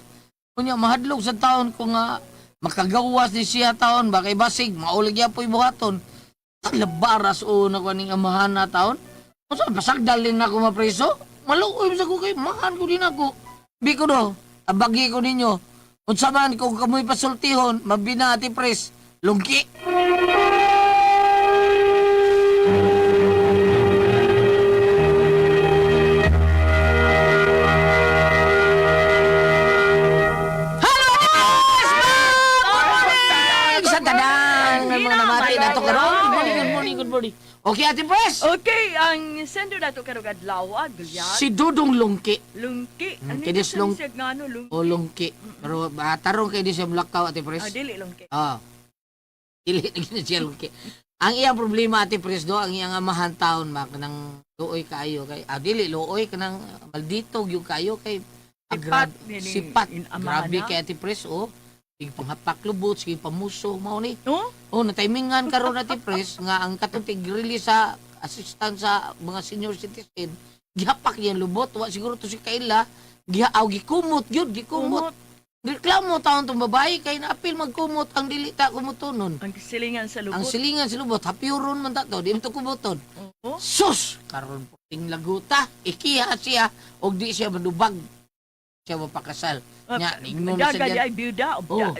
Unya mahadlok sa taon ko nga makagawas ni siya taon ba kay basig maulig gyapon buhaton. Labaras o na ko aning amahan na taon. Unsa pasagdalin na ako mapriso? Maluoy sa ko kay mahan ko din ako. Biko do, abagi ko ninyo. Unsa man kung kamoy pasultihon, mabina ati pres, lungki. Hello, Ate Pres! Sa tanan ng mga namati na to karon. Good morning, good morning, good morning. Okay, Ate Pres. Okay, ang sender nato karong adlaw, Gulyan. Si Dudong Lungki. Lungki. Ano Kidis yung siya ngano lungki? O Lungki. Pero tarong kay di siya Blackout, Ate Pres. Ah, dili lungki. Ah. Dili na gid siya lungki. Ang iyang problema Ate Pres do, ang iyang amahan taon ma kanang luoy kaayo kay dili luoy kanang maldito gyud kaayo kay Sipat, meaning sipat. in amahan Grabe na. kay Ate Pres oh. Sige panghapak lubot, sige pamuso mao ni. No? Oh, natimingan karon Ate Pres nga ang katong tig-release sa assistant sa mga senior citizen, gihapak niyang lubot, wa siguro to si Kaila, giha aw gikumot gyud, gikumot. Kumot. Reklamo taon tong babae kay naapil magkumot ang dili ta kumutonon. Ang silingan sa lubot. Ang silingan sa lubot, hapiuron man ta to, di man to kumuton. Oo. Sus, karon puting laguta, ikiha siya og di siya madubag. Siya mapakasal. Nya, ingnom sa Daga di diyan. ay biyuda. Oo.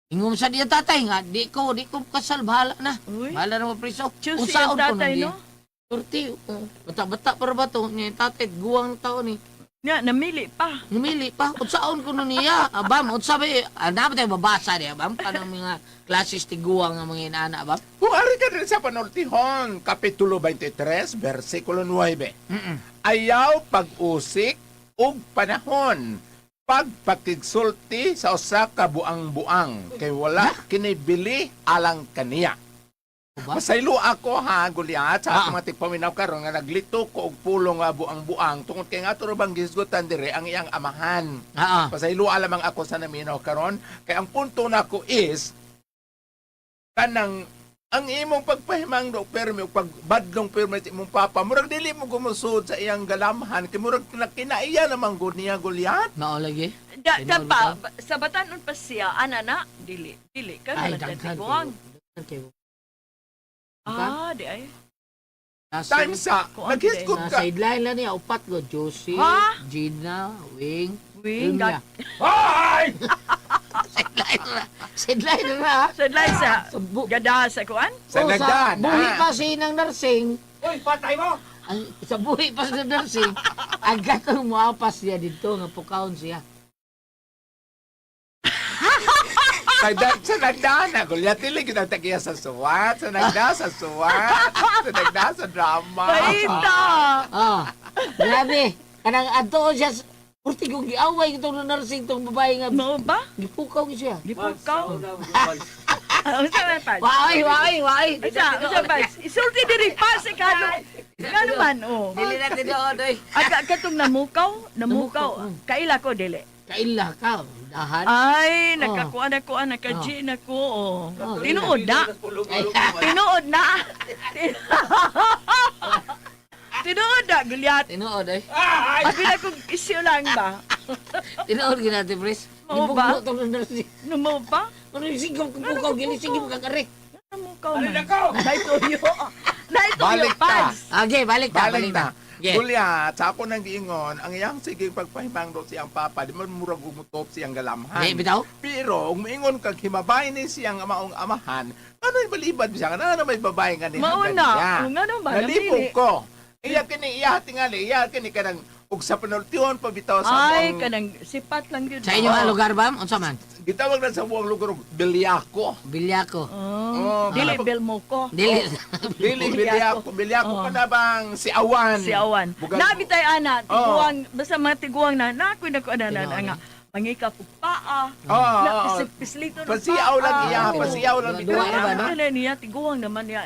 Ingom sa diyan tatay nga, di ko kasal, bahala na. Uy. Bahala na mapriso. Choose Unsaon ang ko nang tatay, di. no? Turti, oh, bata-bata para ba to? Nya tatay, guwang tao ni. Nya, namili pa. Namili pa. Unsaon ko nun niya. Abam, unsa ba eh? Ah, dapat tayo babasa niya. Abam, kanang mga klasis tiguang nga mga inaana, abam. Kung ari ka rin sa panultihon, Kapitulo 23, versikulo 9. Ayaw pag-usik ug panahon, pagpakigsulti sa usa ka buang-buang, kay wala kinibili alang kaniya. Ba? Masaylo ako ha, Goliath, sa Ah. akong mga tigpaminaw karon nga naglito ko og pulong nga buang-buang tungod kay nga ato bang gisgutan dire ang iyang amahan. Ah, ah. Pasaylo lamang ako sa naminaw karon kay ang punto nako is kanang ang imong pagpahimang do permi o pagbadlong permi sa imong papa murag dili mo gumusod sa iyang galamhan kay murag kinaiya naman gud niya Goliath. Mao lagi. Da, da Tinuod pa, ka? sa batanon pa siya, ana na, dili, dili, ka Ay, na daghan. tiguang. Daghan kayo. Ah, di ay. Nasa, Time sa Kuan, naghisgot na ka. sideline lang niya, upat ko. Josie, Ha? Gina, Wing, Wing, Ilya. gag- Ay! Sideline na. Sideline na ha. Sa line sa, Sa bu- gada sa kuan? Sa Oh, nagdaan, buhi ah. pa si ng nursing. Uy, patay mo. Ang, sa buhi pa sa nursing, ang gatong muapas siya dito, nga pukawon siya. Sa nagdaan na Goliath dili gid ang tagiya sa suwat, sa nagdaan sa suwat, sa nagdaan sa drama. Paita! Ah, grabe. Kanang adto siya, purti kong giaway itong nursing itong babae nga, Mao ba? gipukaw gyud siya. Gipukaw? Ah, Unsa man pa? Waay, waay, waay. Unsa, unsa pa? Isulti diri pa sa kano. Kano man oh. Dili na tinuod, oy. Aga katong namukaw, namukaw. Namukaw, mm. Kaila ko dili. Kaila ka, dahan. Ay, nakakuan ako, naka-G na ko. Oh. Oh, Tinuod na. Tinuod na. Tinuod na, Gulyat. Tinuod ay. Abi na kong isyu lang ba? Tinuod gyud natin, Pres. Mao ba? Gibugno tong nurse. Numo pa? Ano yung sigom kung bukaw, gini sigom kang ari. Ano ka man? Naituyo. Naituyo, Balik ta. Pads. Okay, balik ta, Balik balik ta. na. Yeah. Gulyat, sa ako nang giingon, ang iyang sige pagpahimangdo siyang papa, di man murag umutop siyang galamhan. Di, bitaw? Pero, kung moingon kag himabay ni siyang maong amahan, ano yung balibad siya? Ano may babae nga ni Mauna. Nga naman. Nalibog namili. ko. Iya kini iya tingali, iya kini kanang og sa panultihon pabitaw sa Ay, buong kanang sipat lang yun. Sa inyo ang lugar ba? Unsa man? Gitawag na sa buong lugar og Bilyako. Bilyako. Oh, Oh, dili kanang- Belmoco. Dili. Dili Bilyako, Bilyako Oh. ka na bang si Awan. Si Awan. Bugal- Nabi tayo ana, Oh. tiguang, basta mga tiguang na, nakoy na ko ana na Tinuod. nga. Mangika po paa. Oo, Na oo. pislito ng Pasiyaw lang paa. iya, Oo. pasiyaw lang Duwa bitaw. na ba, no? Ano na niya, tiguang naman niya.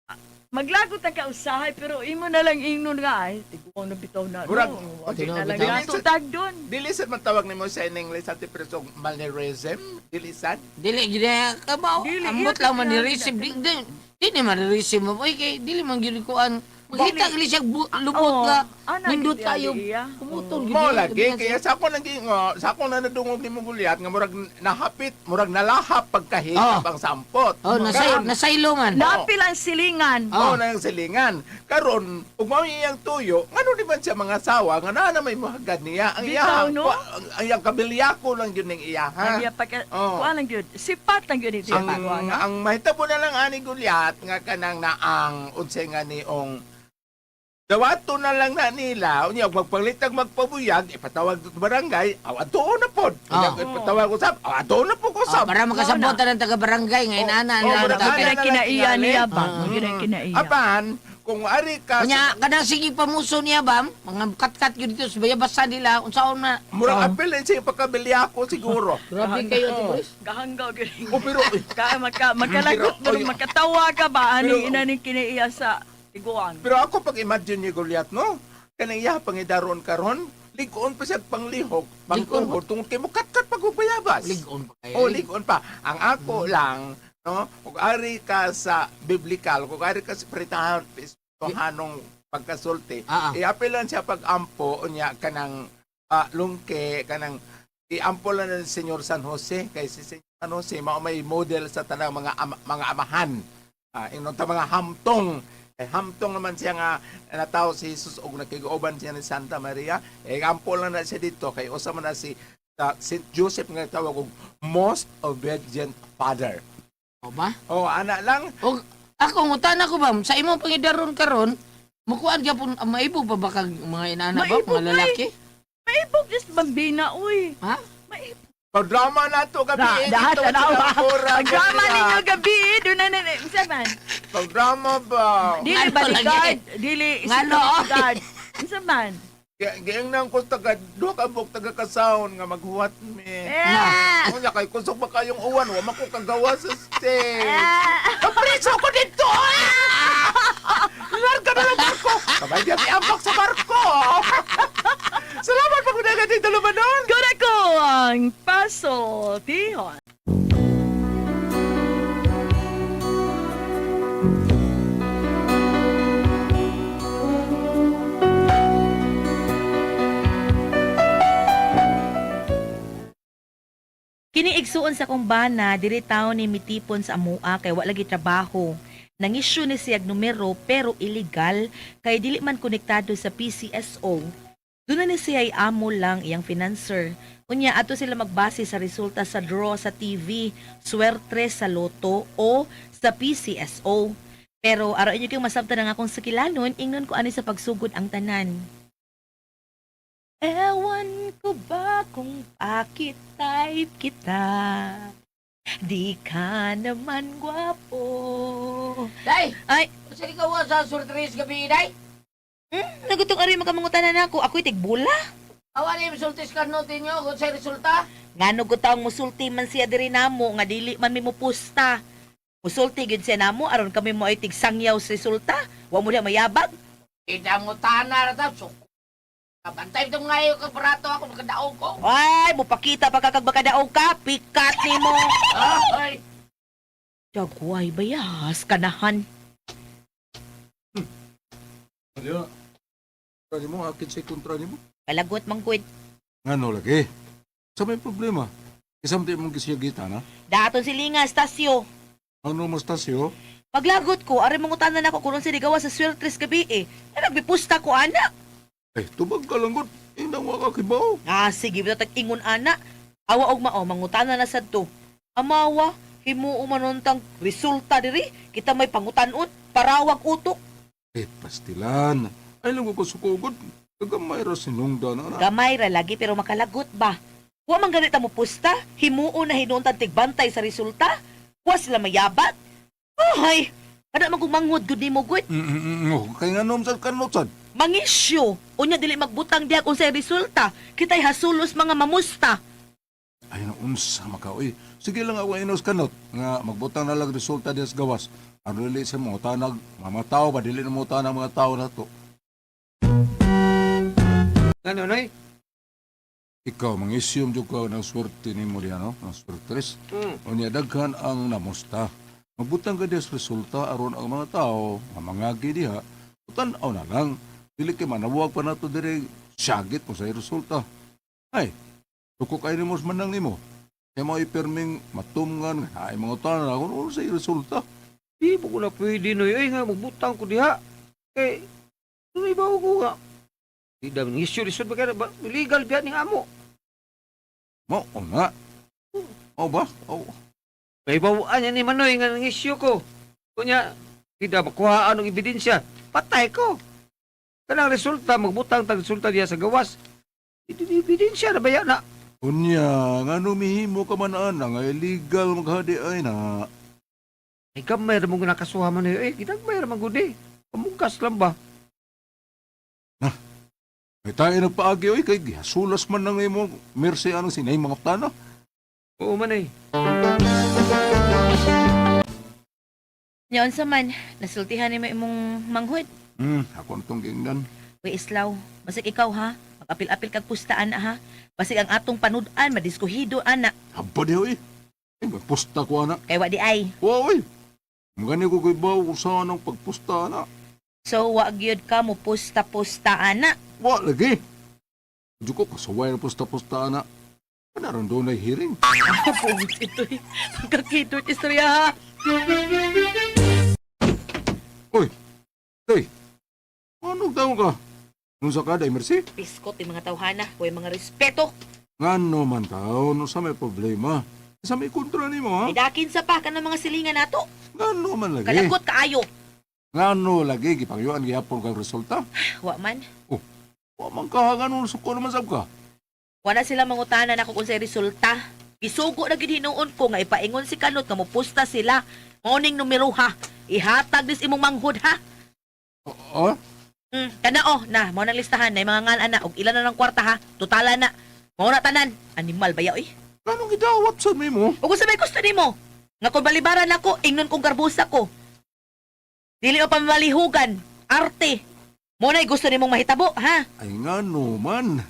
Ah, maglagot ang kausahay, pero imo na lang ingnon nga, ay, tiguang na bitaw na. Murag, no. Wag tinuod na lang bitaw. nato tag doon. Dili sad man tawag nimo sa in English at presong mannerism, dili sad. Dili gid ka ba? Dili, Ambot iya, lang man ni dili, receive. Di di di ni man receive mo. Oy kay dili man gyud kuan. Makita gili siya lubot Oo, nga. ana, Nindot gid kayo. iya. Kumutol gid. Mo lagi kaya sa ako nang giingo, sa ako na nadungog nimo Gulyat nga murag nahapit, murag nalahap pagkahikap Oh. ang sampot. Oh, nasa nasaylo man. Napil ang silingan. Oh. Oh. na yung silingan. Karon, ug mao iyang tuyo, ngano di man siya mga asawa nga naa na may muhagad niya. Ang Bitaw, iyang no? ang iyang kabilyako lang yun ning iya, ha? Ang iya pagka, Oh. kuha lang yun. Sipat lang yun ito. Ang ang mahitabo na lang ani Gulyat nga kanang naang unsay nga niong dawato na lang na nila unya og magpangitag magpabuyag ipatawag sa barangay aw adtuon na pod. Unya Oh. ipatawag usab aw adtuon na po Oh, usab. para makasabotan ng taga-barangay nga inana Oh, na murag ang ana tatay. na lang Kinaiya tingali. niya ba? Ah. Kinaiya. Apan kung ari ka Unya kanang sige pamuso niya bam, mga katkat gyud dito sa bayabasan nila unsaon na. murag apil na siya pagkabilyako siguro. Grabe kayo, Ate Boris. Gahanggaw gyud. O pero eh, Ka maka makalagot Pero, mo makatawa ka ba Pero- aning ina ning kinaiya sa tiguang. Pero ako pag imagine ni Goliath, no? Kanang iya pangidaron karon, ligon pa siya panglihok, pangtuhod, tungod kay mukatkat pag bayabas. Ligon pa kayo. O ligon pa. Ang ako lang, no? Kung ari ka sa biblical, kung ari ka sa pritahan, pistohanong pagkasulti, Ah. iapilan siya pag-ampo, unya kanang lungke, kanang iampo lang ng Senyor San Jose, kay si Senyor San Jose, mao may model sa tanang mga mga amahan. Inon ta mga hamtong. Eh, hamtong naman siya nga natawo si Jesus og nakiguoban siya ni Santa Maria. Eh, ampo lang na siya dito kay usa man na si Saint Joseph nga tawag og most obedient father. O ba? Oh, ana lang. Og ako ngutan ako bam, sa imong pangidaron karon, mukuan gyapon maibog pa ba kag mga inana ba, Maibog, mga lalaki? Maibog just bambina uy. Ha? Maibog. Pag-drama na to gabi. Da, eh, da, dito sa tanawa. Lampura, Ang drama Goliath. ninyo gabi, doon na na unsa man? Pag-drama ba? Dili Ngano bodyguard, dili Ngano, security guard. Unsa man? Giang nang ko taga duha ka buok taga kasaon nga maghuwat mi. Eh. Unya kay kusog ba kayong uwan wa man ko kagawa sa stage. Ah. Kapriso ko dito. Larga na lang barko. Kabay di ambak sa barko. Salamat pag dito Lumanon. Gura ko ang paso tihon. Kini igsuon sa kong bana diri taon ni mitipon sa amua kay wa lagi trabaho. Nangisyu ni siyag numero pero illegal kay dili man konektado sa PCSO. Doon na ni siya ay amo lang iyang financer. Unya ato sila magbase sa resulta sa draw sa TV, swerte sa loto o sa PCSO. Pero araw inyo kayong masabtan ang akong sakilanon, ingnon ko ani sa pagsugod ang tanan. Ewan ko ba kung bakit type kita? Di ka naman gwapo. Day! Ay! Sa ikaw wa sa surtres gabi, day? Nagutong ari makamangutanan ako. Ako'y tigbula. Awa ni sultis karno tinyo kung sa resulta? Ngano ko taong musulti man siya diri namo nga dili man mi mupusta. Musulti gyud siya namo aron kami mo ay tigsangyaw sa resulta. Wa mo na mayabag. Idangutana ra ta suko. Bantay itong ngayon kag barato ako makadaog ko. Ay, mupakita pa ka kag makadaog ka, pikat nimo. Ay! Dagway bayas kanahan. Diya, Kontra nimo, akit sa kontra nimo. Kalagot man gud. Ngano lagi? Sa may problema. Isang di mong gisiyagita na. Daton silinga, Stasyo. Ano mo stasyo? Paglagot ko, ari mangutanan ako kung unsa gawa sa sweltres gabi eh. Na nagbipusta ko ana. Eh, tubag ka lang gud. Indang wa ka kibaw. Ah, sige, bitaw tag ingon ana. Awa og mao, mangutana na sad to. Amawa, himuo man untang resulta diri, kita may pangutanon, parawag utok. Eh, pastilan. Ay lang ko sukugod. Kagamay ra sinungda na na. Gamay ra lagi pero makalagot ba? Wa man ganita mo pusta, himuo na hinuon tang tigbantay sa resulta. Wa sila mayabat. Ay, kada man kung manghod gud nimo gud. Oh, kay nga nom sad kanot sad. Mangisyo, unya dili magbutang diha kung sa resulta. Kita'y hasulos mga mamusta. Ay na unsa maka oy. Sige lang ako inos kanot nga magbutang na lang resulta diya sa gawas. Aron dili sa mga tanag, mga tao ba dili na mo tanag mga tao na to. Ano, Noy? Ikaw mangisyom jud ka ng swerte nimo diha no, ng swertres. Unya daghan ang namusta. Magbutang ka diya sa resulta aron ang mga tao nga mangagi diha, tan-aw na lang. Dili kay manawag pa nato diri syagit mo sa resulta. Ay, tuko kay nimo sa manang nimo. Kay mo ipirming matumngan ay mga tanan kung ano sa resulta. Di mo ko na pwede, Noy. Ay, nga, magbutang ko diha. Kay, ano iba ko nga? Di daw, ngisyo, lisod ba kaya? Ba, illegal biya ning amo. Mao nga. Mao ba? Oh. May bawaan niya ni Manoy nga nangisyo ko. Kunya, di daw makuhaan ang ebidensya. Patay ko. Kanang resulta, magbutang tag resulta diha sa gawas. Di ebidensya na ba yan na? Unya, nga mihimo ka man ana nga illegal maghadi ay na. Ay, gamay ra mo nga nakasuha man eh. Ginagmay ra man gud eh. Pamungkas lang ba? Ay tayo nagpaagi oy kay gihasulas man nang imo mercy anong sinay mga tana. Oo man eh. Nya unsa man, nasultihan nimo imong manghod. Ako ang tong giingnan. Uy, Islaw, basig ikaw ha. Mag-apil-apil kag pustaan ha. Basig ang atong panud-an, madiskuhido ana. Haba di oy. Ay, magpusta ko ana. Kay wa di ay. Wa oy. Magani ko kay baw usa nang pagpusta ana. So wa gyud ka mo pusta-pusta ana. Wa lagi. Diyo ko kasuway na pusta-pusta ana. Ana ron doon ay hearing. Pugot ito eh. Pagkakidot istorya ha. Oy. Tay. Ano taon ka? Nung sa kada, mercy? Piskot yung mga tawhana, way mga respeto. Ngano man taon, sa may problema. Sa may kontra nimo ha? Ay dakin sa pa kanang mga silingan nato. Ngano man lagi. Kalagot kaayo. Ngano lagi gipangyuan gihapon kang resulta. Wa man. Wa man ka ngano suko naman sab ka. Wala sila mangutana nako kung sa resulta. Gisugo na gid hinuon ko nga ipaingon si Kanot nga mopusta sila. Morning numero ha. Ihatag dis imong manghod ha. Oh, Kana oh, na mao nang listahan na mga ngan ana og ilan na ng kwarta ha. Totala na. Mao na tanan. Animal ba ya oy? Nganong gidawat sa nimo? Ug unsa may gusto nimo? Nga kung balibaran nako, ingnon kong garbusa ko. Dili mo pamalihugan, arte. Mo na'y gusto nimong mahitabo, ha? Ay ngano man.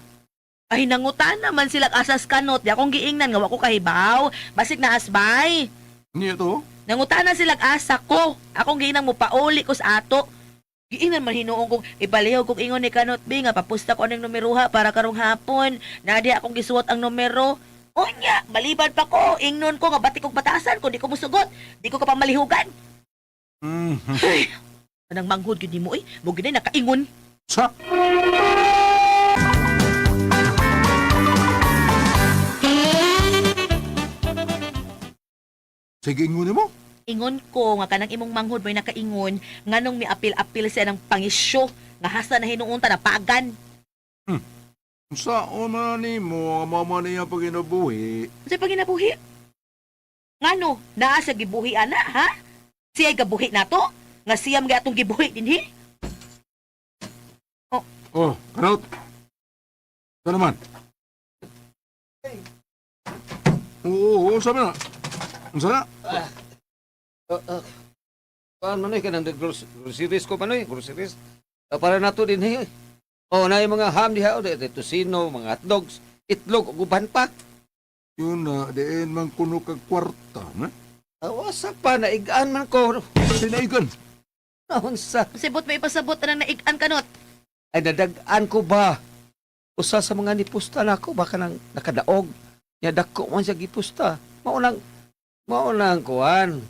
Ay nangutan naman sila asas kanot. Di akong giingnan nga wa ko kahibaw. Basig na asbay. Niya to? Nangutana sila asa ko. Akong giingnan mo pauli ko sa ato. Giingnan man hinuon kong ipalihog kong ingon ni Kanot B nga papusta ko aning numeroha para karong hapon. Nadi akong gisuot ang numero. Unya, maliban pa ko. Ingnon ko nga bati kong batasan ko di ko musugot. Di ko ka pamalihugan. Anang manghod gyud nimo oy. Mo gid nakaingon. Sa Sige, ingon nimo. Ingon ko nga kanang imong manghod mo'y nakaingon nganong miapil-apil siya ng pangisyo nga hasta na hinuon ta na pagan. Sa man nimo ang mama niya pag ginabuhi. Unsay panginabuhi? Ngano, naa siya gibuhi ana, ha? Siya'y gabuhi nato? Nga siyam ga atong gibuhi dinhi? Oh, kanot. Ito naman. Oo, oo, sabi na. Unsa na? Kuan man eh, kanang groceries ko man eh, groceries. Ah, para nato din eh. Oh, na yung mga ham diha, oh, di tosino, mga hotdogs, itlog, ug uban pa. Yun na, diin man kuno kag kwarta, na? Ah, wasa pa, naigaan man ko. Sinaigan. Naunsa. Sibot may ipasabot anang naig-an kanot. Ay nadag-an ko ba? Usa sa mga nipusta nako baka nang nakadaog. Nya dako man siya gipusta. Mao nang kuan.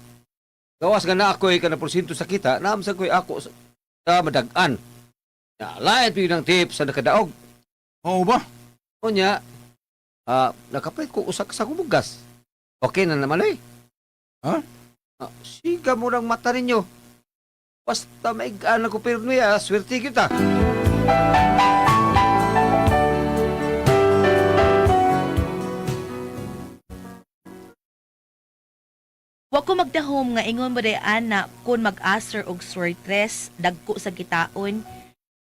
Gawas nga na ako'y kanang porsyento sa kita, naam sa ko'y ako sa madag-an. Ya, lain yun ang tip sa nakadaog. Oo ba? Unya, nakapalit ko usa ka sa bugas. Okay na naman eh. Ha? Siga mo ng mata ninyo. Basta maigaan ako pero niya, swerte kita. Wa ko magdahom nga ingon mo day ana kun mag-aser og swertres dagko sa gitaon.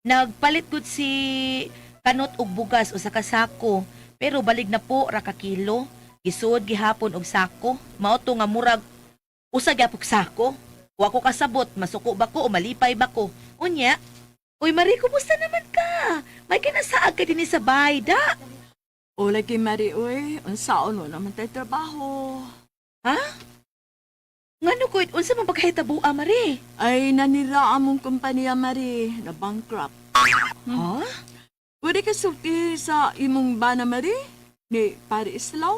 Nagpalit gud si kanot og bugas usa ka sako pero balig na po ra ka kilo. Gisuod gihapon og sako. Mao to nga murag usa gyapon sako. Wa ko kasabot masuko ba ko o malipay ba ko. Unya, uy Marie, kumusta naman ka? May kinasaag ka dinhi sa bahay da. O lagi Mari, uy, unsaon mo naman tayo trabaho. Ngano ko unsa man pagkahitaboa Marie? Ay, nanira among kumpanya, Mari, na bankrupt. Ha? Pwede ka sulti sa imong bana, Mari? Ni Pare Islaw?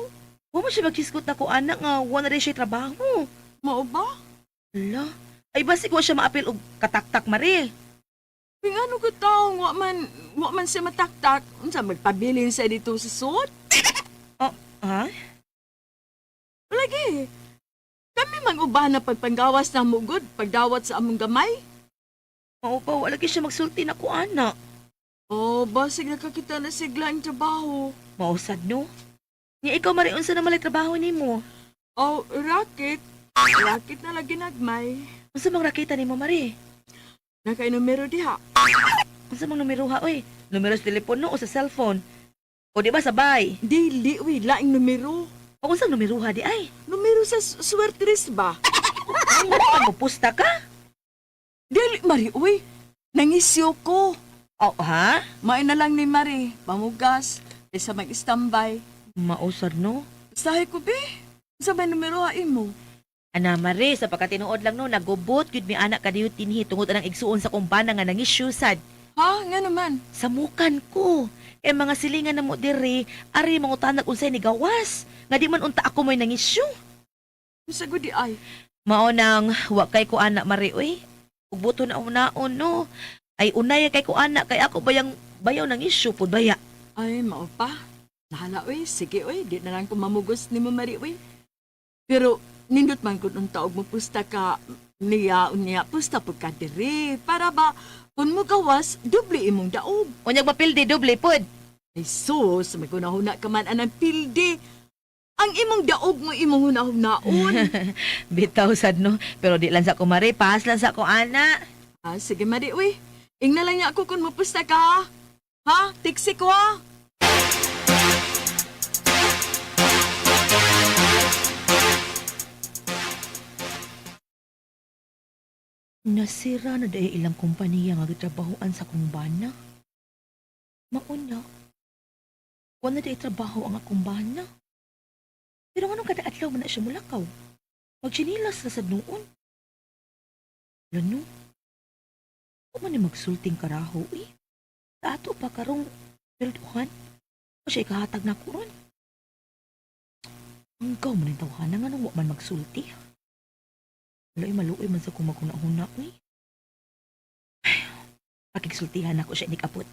Wa mo siya maghisgot na ko anak nga wa na rin siya trabaho. Mao ba? Ala, ay basig wa siya maapil og kataktak Marie. Kung ano ko taong wa man siya mataktak, unsa magpabilin sa dito sa sud? Ha? Lagi. Kami mang uban na pagpanggawas na mugod, pagdawat sa among gamay. Mao pa wa lagi siya magsulti na ko anak. Oh, basig nakakita na sigla ang trabaho. Mao sad no. Nya ikaw Marie unsa na malay trabaho nimo? Oh, racket. Racket na lagi nagmay. Unsa mang rakita nimo Marie? Nakainumero diha. Unsa mang numero ha oy? Numero sa telepono o sa cellphone? O di ba sabay? Dili, uy, laing numero. O unsang numero ha di ay? Numero sa swertres ba? Ang mo pusta ka? Dili, Mari, uy. Nangisyo ko. Oh, ha? Main na lang ni Mari, pamugas, kaysa mag-standby. Mao sad no. Sahi ko, be. Sa may numero ha imo? Ana Marie, sa pagkatinuod lang no, nagubot gyud mi anak kadiyo tinhi tungod anang igsuon sa kumbana nga nangisyu sad. Ha? Nga naman. Samukan ko. Kay mga silingan na mo diri, ari mangutanag unsay ni gawas. Nga di man unta ako mo'y nangisyu. Sa gudi ay. Mao nang wa kay ko anak Mari oy. Ug buto na unaon no. Ay unay kay ko anak kay ako bayang bayaw nang issue pud baya. Ay, mao pa. Nahala, uy. Sige, uy. Di na lang ko mamugos ni mo, Mari, uy. Pero, nindot man kung unta og mupusta ka niya, unya, pusta po ka diri. Para ba, kung mo gawas, doble imong daog. Unyag mapildi doble pud. Ay, sus, may kunahuna ka man anang pildi. Ang imong daog mo imong hunahunaon. Bitaw sad no, pero di lang sa ko Mari, pas lang sa ko ana. Ah, sige, Mari, uy. Ingna lang niya ako kung mupusta ka, ha? Ha? Tiksi ko, ha? Nasira na dahil ilang kompanya nga gitrabahoan sa akong bana. Mauna, wala na dahil trabaho ang akong bana. Pero anong kada adlaw man na siya mulakaw? Magsinilas na sad noon. Lano, o man ni magsulting karaho eh. Sa ato pa karong pilduhan, o siya ikahatag na ko ron. Ang gaw man ang tawhana nga nung wa man magsulti. Wala maluoy man sa kumaguna-huna, uy. Ay, pakigsultihan ako siya inikabot.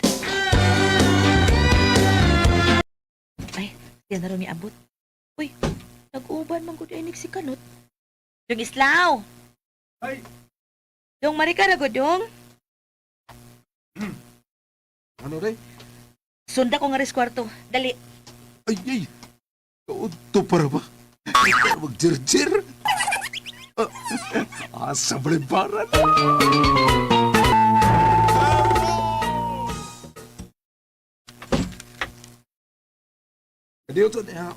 Ay, siya na rin niabot. Uy, nag-uban man gud ay si Kanot. Dong Islaw! Ay. Dong Marika ra gud, dong. Ano rin? Sunda ko nga ris kwarto. Dali. Ay, ay! Kaunto para ba? Ikaw magjirjir? Asa balibaran? Adiyo to niya.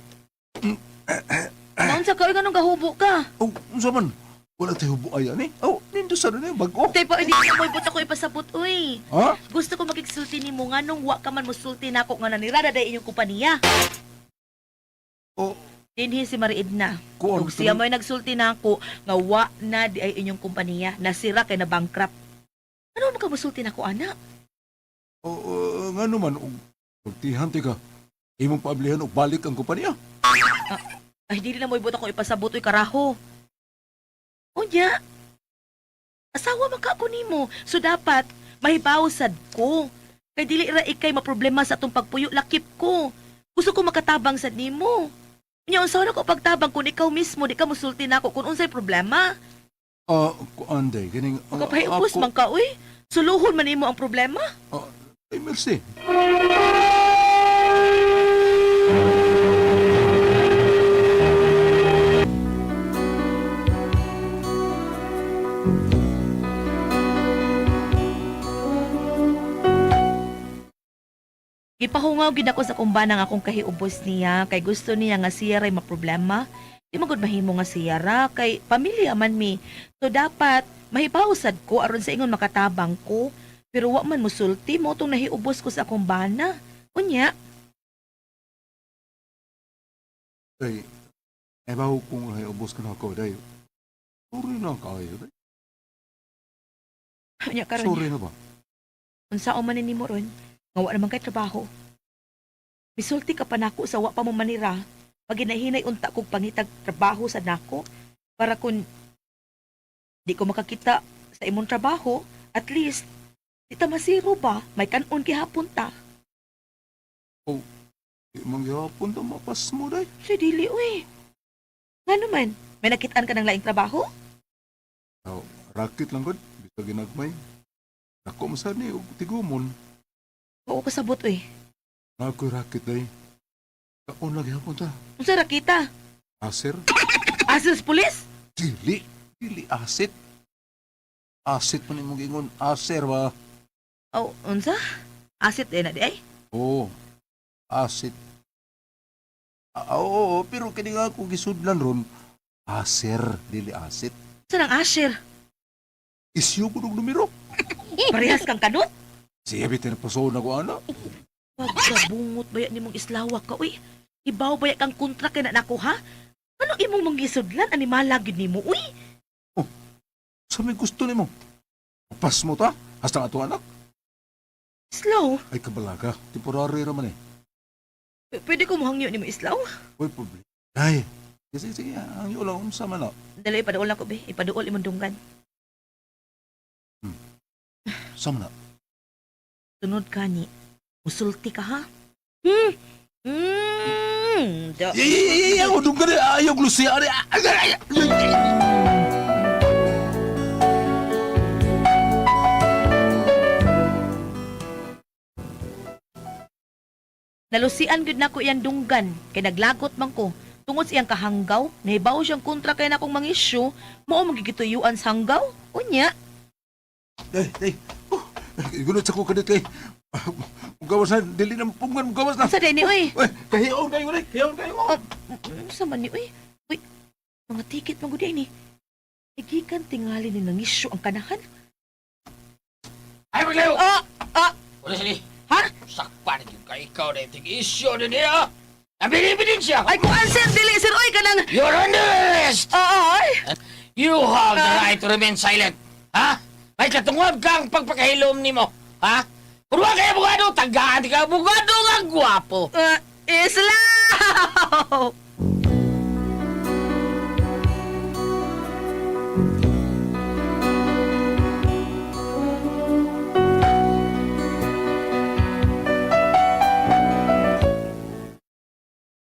Naon sa ka, uy, ganun kahubo ka. Oh, unsa man? Wala tayo buayan eh. Oh, nindo sa rin eh, bago. Tay pa, hindi na mo ibot ako ipasabot, uy. Ha? Gusto ko makigsulti nimo nga nung wa ka man musulti nako nga nanirada dahil inyong kompanya. Oh, Dinhi si Mariedna. kuan Ug siya mo'y nagsulti nako nga wa na di ay inyong kompanya, nasira kay na bankrupt. Ano man ka musulti nako ana? O, nga naman, og sultihan ti ka. Imong paablihan og balik ang kompanya. Ay, dili na mo ibot ako ipasabot oy karaho. Unya, asawa man ka ako nimo. So dapat mahibaw sad ko. Kay dili ra ikay maproblema sa atong pagpuyo lakip ko. Gusto ko makatabang sad nimo. Unya, unsa na ko pagtabang kung ikaw mismo di ka musulti nako kung unsay problema. Ah, kuan day, kining Makapahiubos man ka uy. Suluhon man nimo ang problema. Ay, merci. Gipahungaw gid ako sa kumbana nga akong kahiubos niya kay gusto niya nga siya ray maproblema. Di man gud mahimo nga siya ra kay pamilya man mi. So dapat mahibaw sad ko aron sa ingon makatabang ko. Pero wa man musulti mo tong nahiubos ko sa akong bana. Unya, Day, ay bawo kung ay ubos ka na ako, day. Sorry na kayo, day. unya karon. Sorry na ba? Unsa man ni nimo ron? Nga wa naman kay trabaho. Misulti ka pa nako sa wa pa mo manira. Pag ginahinay unta kog pangitag trabaho sa nako para kun di ko makakita sa imong trabaho, at least di ta masiro ba, may kanon gihapon ta. Di man gihapon ta mapas mo, day. Siya dili uy. Nga naman, may nakitaan ka ng laing trabaho? Aw, rakit lang gud, bisag ginagmay. Ako man sad ni og tigumon. Oo kasabot uy. Na ako'y rakit, day. Kaon lang gihapon ta. Unsa ra kita? Aser? Asas pulis? Dili. Dili asit. Asit man imong giingon. Aser ba? Oh, unsa? Asit eh na di ay. Oo. Asit. Ah, oo, pero kini nga ako gisudlan ron. Aser, dili asit. Unsa nang asher? Isyu ko og numero. Parehas kang kanot? Siya bitin paso na ko ana. Pagkabungot baya ni mong islawak ka, uy. Ibaw baya kang kontra kay na nako, ha? Ano imong mangisudlan? Animala gyud nimo, uy. Sa may gusto nimo. Pas mo ta, hasta nga ato anak. Islaw? Ay kabalaga, temporary ra man eh. Pwede ko mohangyo nimo islaw? Uy, problema. Ay, sige, sige, ang iyo lang unsa man na. Dali, ipaduol ako, be. Ipaduol imong dunggan. Sa man na. Sunod ka ni. Musulti ka, ha? Hmm. Hmm. Ay, ay, ay, ako dunggan eh. Ayaw, Lucia. Ay, ay, ay, ay, ay. Nalusian gyud nako iyang dunggan kay naglagot man ko. Tungod sa iyang kahanggaw, nahibaw siyang kontra kay nakong mga isyu, mao magigituyuan sa hanggaw. Unya, Ay, ay. Oh, gulot sa ko kadit kay. Mugawas na, dili na mapungan, mugawas na. unsa day ni uy? Uy, kahiyaon kayo, uy, kahiyaon kayo. Unsa man ni uy? Uy, mga ticket man gud ni. Gikan tingali ni nangisyo ang kanahan. Ay, maglayo! Ah, ah, Wala sini. Ha? Sakpan yung ka ikaw na iting isyo na niya. Nabilibinin siya. Ay kuan sir, dili sir oy kanang You're under arrest! Ah, ay. You have the right to remain silent. Ha? May katungod kang pagpakahilom nimo. Ha? Kung wa kay abogado, tagaan ka abogado nga gwapo. Ah, islaw.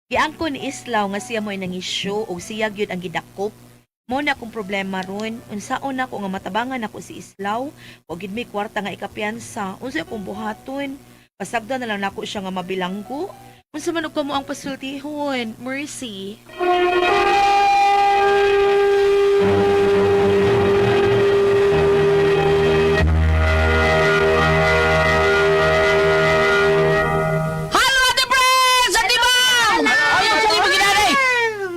Giangko ni Islaw nga siya mo'y nangisyo og siya gyud ang gidakop. Mo na akong problema ron. Unsaon nako nga matabangan nako si Islaw. Wa gid may kwarta nga ikapiyansa. Unsa akong buhaton? Pasagdan na lang nako siya nga mabilanggo. Unsa man og kamo ang pasultihon? Mercy. Hello, Ate Pres! Ate Bang! Ayaw sa imo ginanay!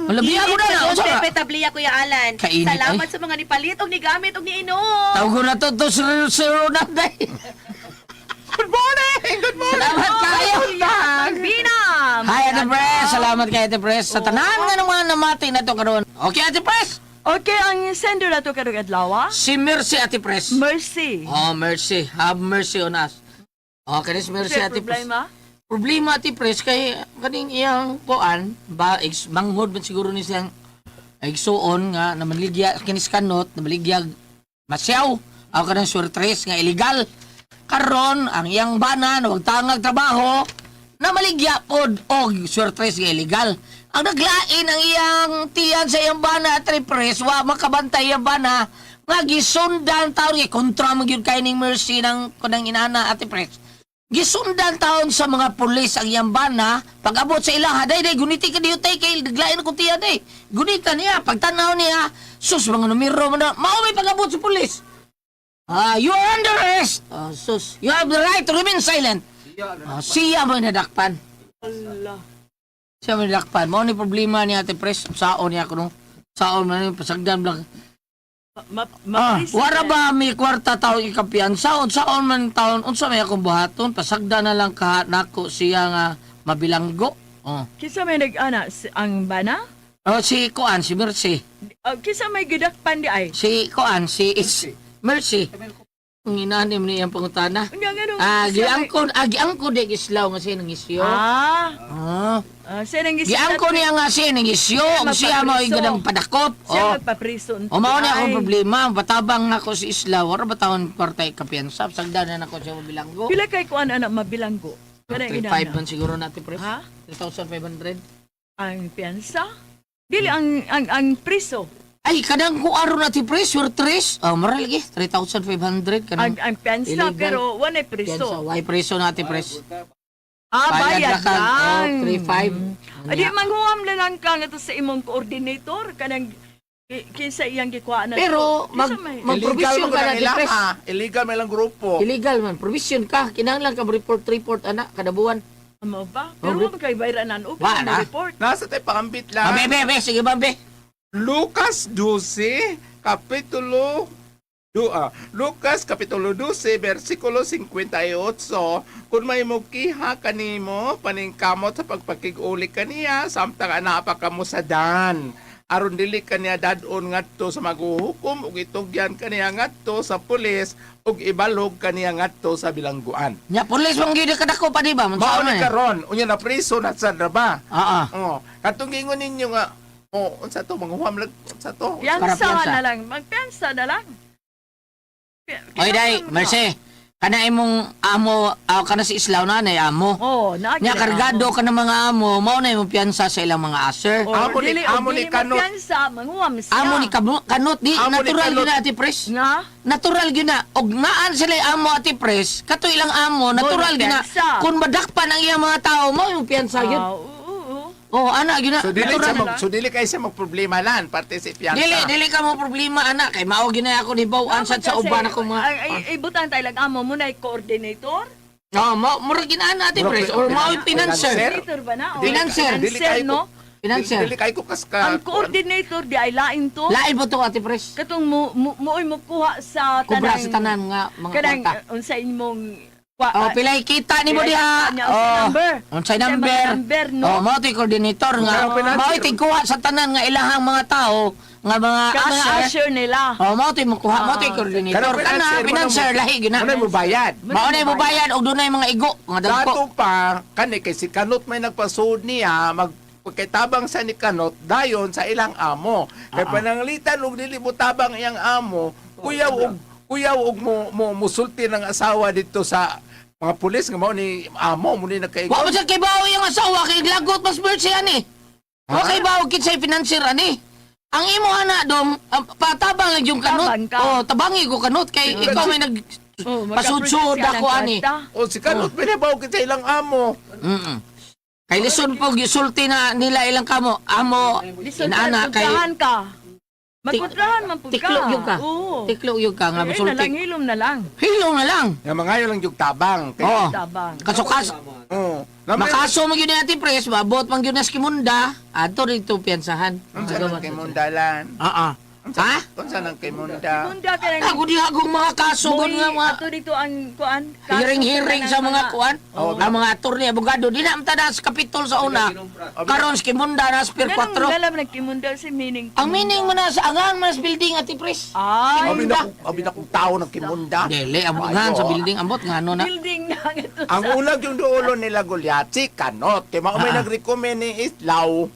Malabiya ko na na. Unsa ka? Pepe Tabliya, Kuya Alan. Kainit, Salamat ay. sa mga nipalit og nigamit og niinom. Tawag ko na to, to zero na day. Good morning! Good morning! Salamat kayo! Binam! Hi, Ate Pres! Salamat kay Ate Pres sa tanan nga ng mga namati na to karon. Okay, Ate Pres! Okay, ang sender na to karong adlaw, ah. Si Mercy, Ate Pres. Mercy. Oh, mercy. Have mercy on us. Oh, kani si Mercy, Sir, Ate Pres. problema? Problema, Ate Pres, kay kaning iyang kuan ba ex, manghod man siguro ni siyang igsuon nga namaligya kinis kanot namaligya masyaw aw kanang surtres nga illegal karon ang iyang bana wag tangag trabaho namaligya pod og surtres nga illegal. Ang naglain ang iyang tiyan sa iyang bana, Ate Pres, wa makabantay iyang bana nga gisundan taon kay kontra man gyud kay ning Mercy ng kunang inana, Ate Pres. Gisundan taon sa mga pulis ang iyang bana. Pag-abot sa ilaha, day, day, guniti ka diyo, tay, kay naglain ko tiyan, day. Gunita niya, pagtanaw niya, sus, mga numero mo na, mao may pag-abot sa pulis. Ah, you are under arrest. Ah, sus, you have the right to remain silent. Ah, siya mo nadakpan. Allah. Siya mo nadakpan. Mao ni problema ni Ate Pres, saon niya kuno. Saon man ni pasagdan lang. Ma, Ah, ma, wara ba may kwarta taon ikapiansa? Unsaon man taon, unsa may akong buhaton? Pasagda na lang ka nako siya nga mabilanggo. Oh. Kinsa may nag-ana ang bana? Oh, si Kuan, si Mercy. Kinsa may gidakpan di ay? Si Kuan, si is Mercy. Ang inanim ni iyang pangutana. Unya ngano? Ah, giangkon, ah, giangkon di islaw nga siya nang isyo. Ah, Ah. ah, siya nang Giangkon niya nga siya nang isyo, ug siya mao gadang padakop. Siya Oh. magpapriso. O mao ni akong problema, batabang ako si Islaw, wala ba taon kwarta ikapiansa? Sagdan na nako siya mabilanggo. Pila kay kuan ana mabilanggo? Kanang 3.5 inana. man siguro natin, pre. Ha? 3,500. Ang piyansa? Dili ang priso. Ay, kanang kung araw natin, pre, sure tres. Oh, maral lagi. 3,500. Kanang Ang piyansa illegal. pero wala piyansa. priso. Why preso natin, pres? Ah, Bayad bayad na kang, lang. oh, 3.5. Adi manghuam na lang ka nga to sa imong coordinator kanang kinsa iyang gikuha na. Pero, to. Kinsa may- Illegal Mag-provision man ka ka na, ila Pres. ha. Illegal man lang grupo. Illegal man. Provision ka. Kinahanglan ka report, report, anak, kada buwan. Amo ba? Pero Oh, wa man kay bayranan o Wa na. report. Nasa tayo pangambit Ah, lang. be, be, be. Sige, ba, be. Lucas 12, kapitulo Lucas kapitulo 12 versikulo 58. Kung may mukiha kanimo paningkamot sa pagpakig-uli kaniya samtang anapa kamo sa dan aron dili kaniya dad-on ngadto sa maguhukom ug itugyan kaniya ngadto sa pulis ug ibalog kaniya ngadto sa bilangguan. Nya, pulis mong gid ka dako pa, di ba? Mao Mansaon ni man eh. karon unya na priso na sad ra ba? Ah, ah. Oh, katong gingon ninyo nga oh unsa to manguham lag unsa to? Para Piyansa piyansa. na lang. Magpiyansa na lang. Oy, day, Mercy. Kana imong amo, ah, kana si Islaw na nay amo. Oh, naa Nya kargado ka ng mga amo, mao na imong piyansa sa ilang mga aser. Oh, Amo ni- dili, amo ni dili kanot. magpiyansa, manguam siya. Amo ni kanot di Amo ni natural kanot. gyud na, Ate Pres. Nga? Natural gyud na og naan sila yung amo, Ate Pres, kato ilang amo natural gyud na. piyansa. Kung madakpan ang iyang mga tao mao yung piyansa gyud. Ah, oo, oo. Oh, ana gyud na. So dili Natural. siya mag, so dili kay siya magproblema lan parte si piyansa. Dili dili ka mo problema ana kay mao gyud na ako ni bawaan sad sa Kasi, uban ako mga. Ay, ay, ibutang tayo lang amo mo na coordinator. Oh, mao murag gyud ana, Ate Murag Pres, or mao yung financer. Financer. Coordinator ba na? O, Financer. Dili Financer, kayo no? Financer. Dili kay ko kaska. Ang coordinator di ay lain to. Lain po to, Ate Pres. Katong mo mo mooy mokuha sa Kubra tanang sa tanan nga mga kanang kwarta. unsa imong kwa, Oh, pilay kita nimo pilay diha. kita niya, unsay number. Unsay Unsay number. mga number, no? Oh, mao to'y coordinator nga. Ikaw, financer. Mao tigkuha sa tanan nga ilahang mga tao nga mga ka mga usher. usher nila. Oh, mao to'y mokuha, mao to'y coordinator. Kanang Kana financer lahi gyud na. Muna mo bayad. Mao na mobayad og dunay mga igo nga dagko. Dato pa kani kay si Kanot may nagpasuod niya mag pagkitabang sa ni Kanot dayon sa ilang amo. Kay pananglitan og dili mo tabang iyang amo, kuyaw og mo musulti ng asawa dito sa mga pulis nga mao ni amo mo ni Wa nagkaigo. mo sa kibaw iyang asawa kay lagot mas mercy ani. Wa kay bawo kinsay financer ani. Ang imo ana dong patabang lang yung kanot. Tabang ka. Oh, tabangi ko kanot kay ikaw may nag Oh, pasudsud magka-produce siya ako ng ani. kwarta. O si Kanot pinabaw kita ilang amo. Mm. Kay lison po gisulti na nila ilang kamo amo Lison inaana ka, kay kontrahan ka. Magkontrahan man pud ka. tiklo gyud ka. Oo. Tiklo gyud ka nga Ay, na musulti. lang, hilom na lang. Hilong na lang. Nga mangayo lang yung tabang. Kay, Oo. Tabang. Kasukas Oo. Namay- makaso man gyud ni Ate Pres, maabot man gyud na sa Kimunda, adto dito piyansahan. Unsa lang kay mundalan? Ah ah. Ha? Unsa nang Kimunda? Munda ka nang Ako di akong mga kaso gud nga mga Ato dito ang kuan. Kaso hearing-hearing sa mga kuan. Oh, Ang mga attorney, abogado, di na amta na sa kapitol sa una. Karon sa Kimunda na sa Pier Ganun 4. galam nagkimunda si meaning. Ang meaning mo na sa angan man sa building ati pres. Ay, Abi na abi na kong tao ng Kimunda. Dili ang angan sa building ambot nga ano na. Building na nga ito. Ang ulag yung duolo nila Goliath, si Kanot. Kay mao may nag-recommend ni Islaw.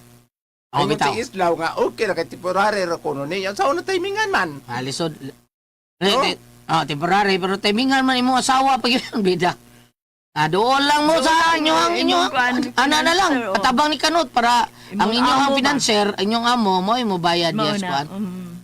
Oh, Ingon bitaw. si Islaw nga, okay ra kay temporary ra kuno niya. Sa una timingan man. Ah, lisod. Eh, oh, temporary pero timingan man imong asawa pag yun bida. Ah, doon lang mo sa inyo ang inyo. Ana na lang, Financer, oh. patabang ni Kanot para ang Imong inyong amo ba? financer, inyong amo mo imo bayad Mao yes na. kuan.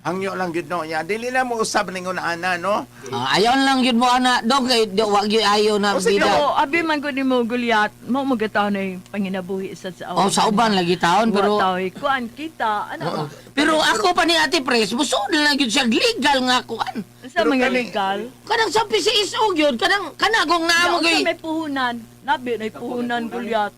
Hangyo lang gyud no niya. Dili na mo usab ningon ana no. Ah, ayaw lang yun mo ana dong kay di, wag yun ayaw na O, sige, bida. Oo, abi man ko ni mo Goliath, mo magataw na yung panginabuhi sa Oh, sa uban lagi taon pero pero kuan kita ano Oo. Pero ako pa ni Ate Pres, busod na lang yun siya legal nga kuan. sa Pero mga kani- legal. Kanang sa PCSO gyud, kanang kanagong naamo Unsa kay may puhunan, nabi na puhunan Goliath.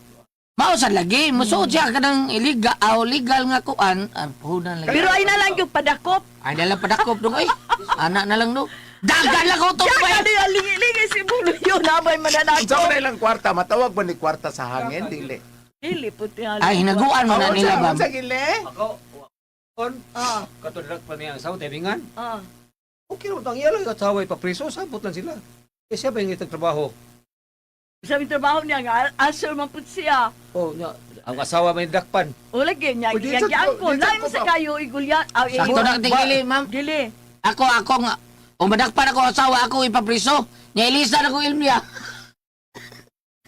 Mao sa lagi, musuod siya kanang illegal, aw legal nga kuan, ah, puhunan lagi. Pero ay na lang yung padakop. Ay na lang padakop dong ay. Ana na lang no. Dagan lang ko to Ya pa. kani alingi-lingi si Buluyo nabay Unsa mananakop. man ilang kwarta, matawag ba ni kwarta sa hangin dili? Dili puti Ay hinaguan mo na Oh, nila unsa ba. unsa gili? Ako, on, katulad pa niya ang asawa, timingan. Ah. Okay naman, ang iya lang yung asawa, ipapriso, sabot lang sila. Eh siya ba yung itang trabaho? Sa aming trabaho niya nga asal man pud siya. Oh, nya, ang asawa may dakpan. O lagi niya O, di sa- giyang ko di sa lain ko sa ba? kayo igulyat. Sakto na tingili, ma'am. Dili. Ako ako nga o madakpan ako asawa ako ipapriso. Nya Elisa na ko Ilmia.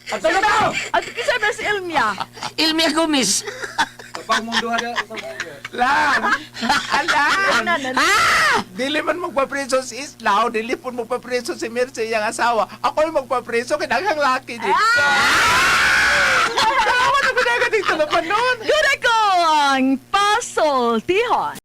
Ato na ba? At kisa ba si Elmia? Ilmia Gomez. Kapag mong duha na, Lang. Alang. Na, na, Ah! Dili man magpapreso si Islaw, dili pud magpapreso si Mercy iyang asawa. Ako yung magpapreso kay daghang laki dito. Tawa na ko dito na pa noon. Yun ako ang pasoltihon.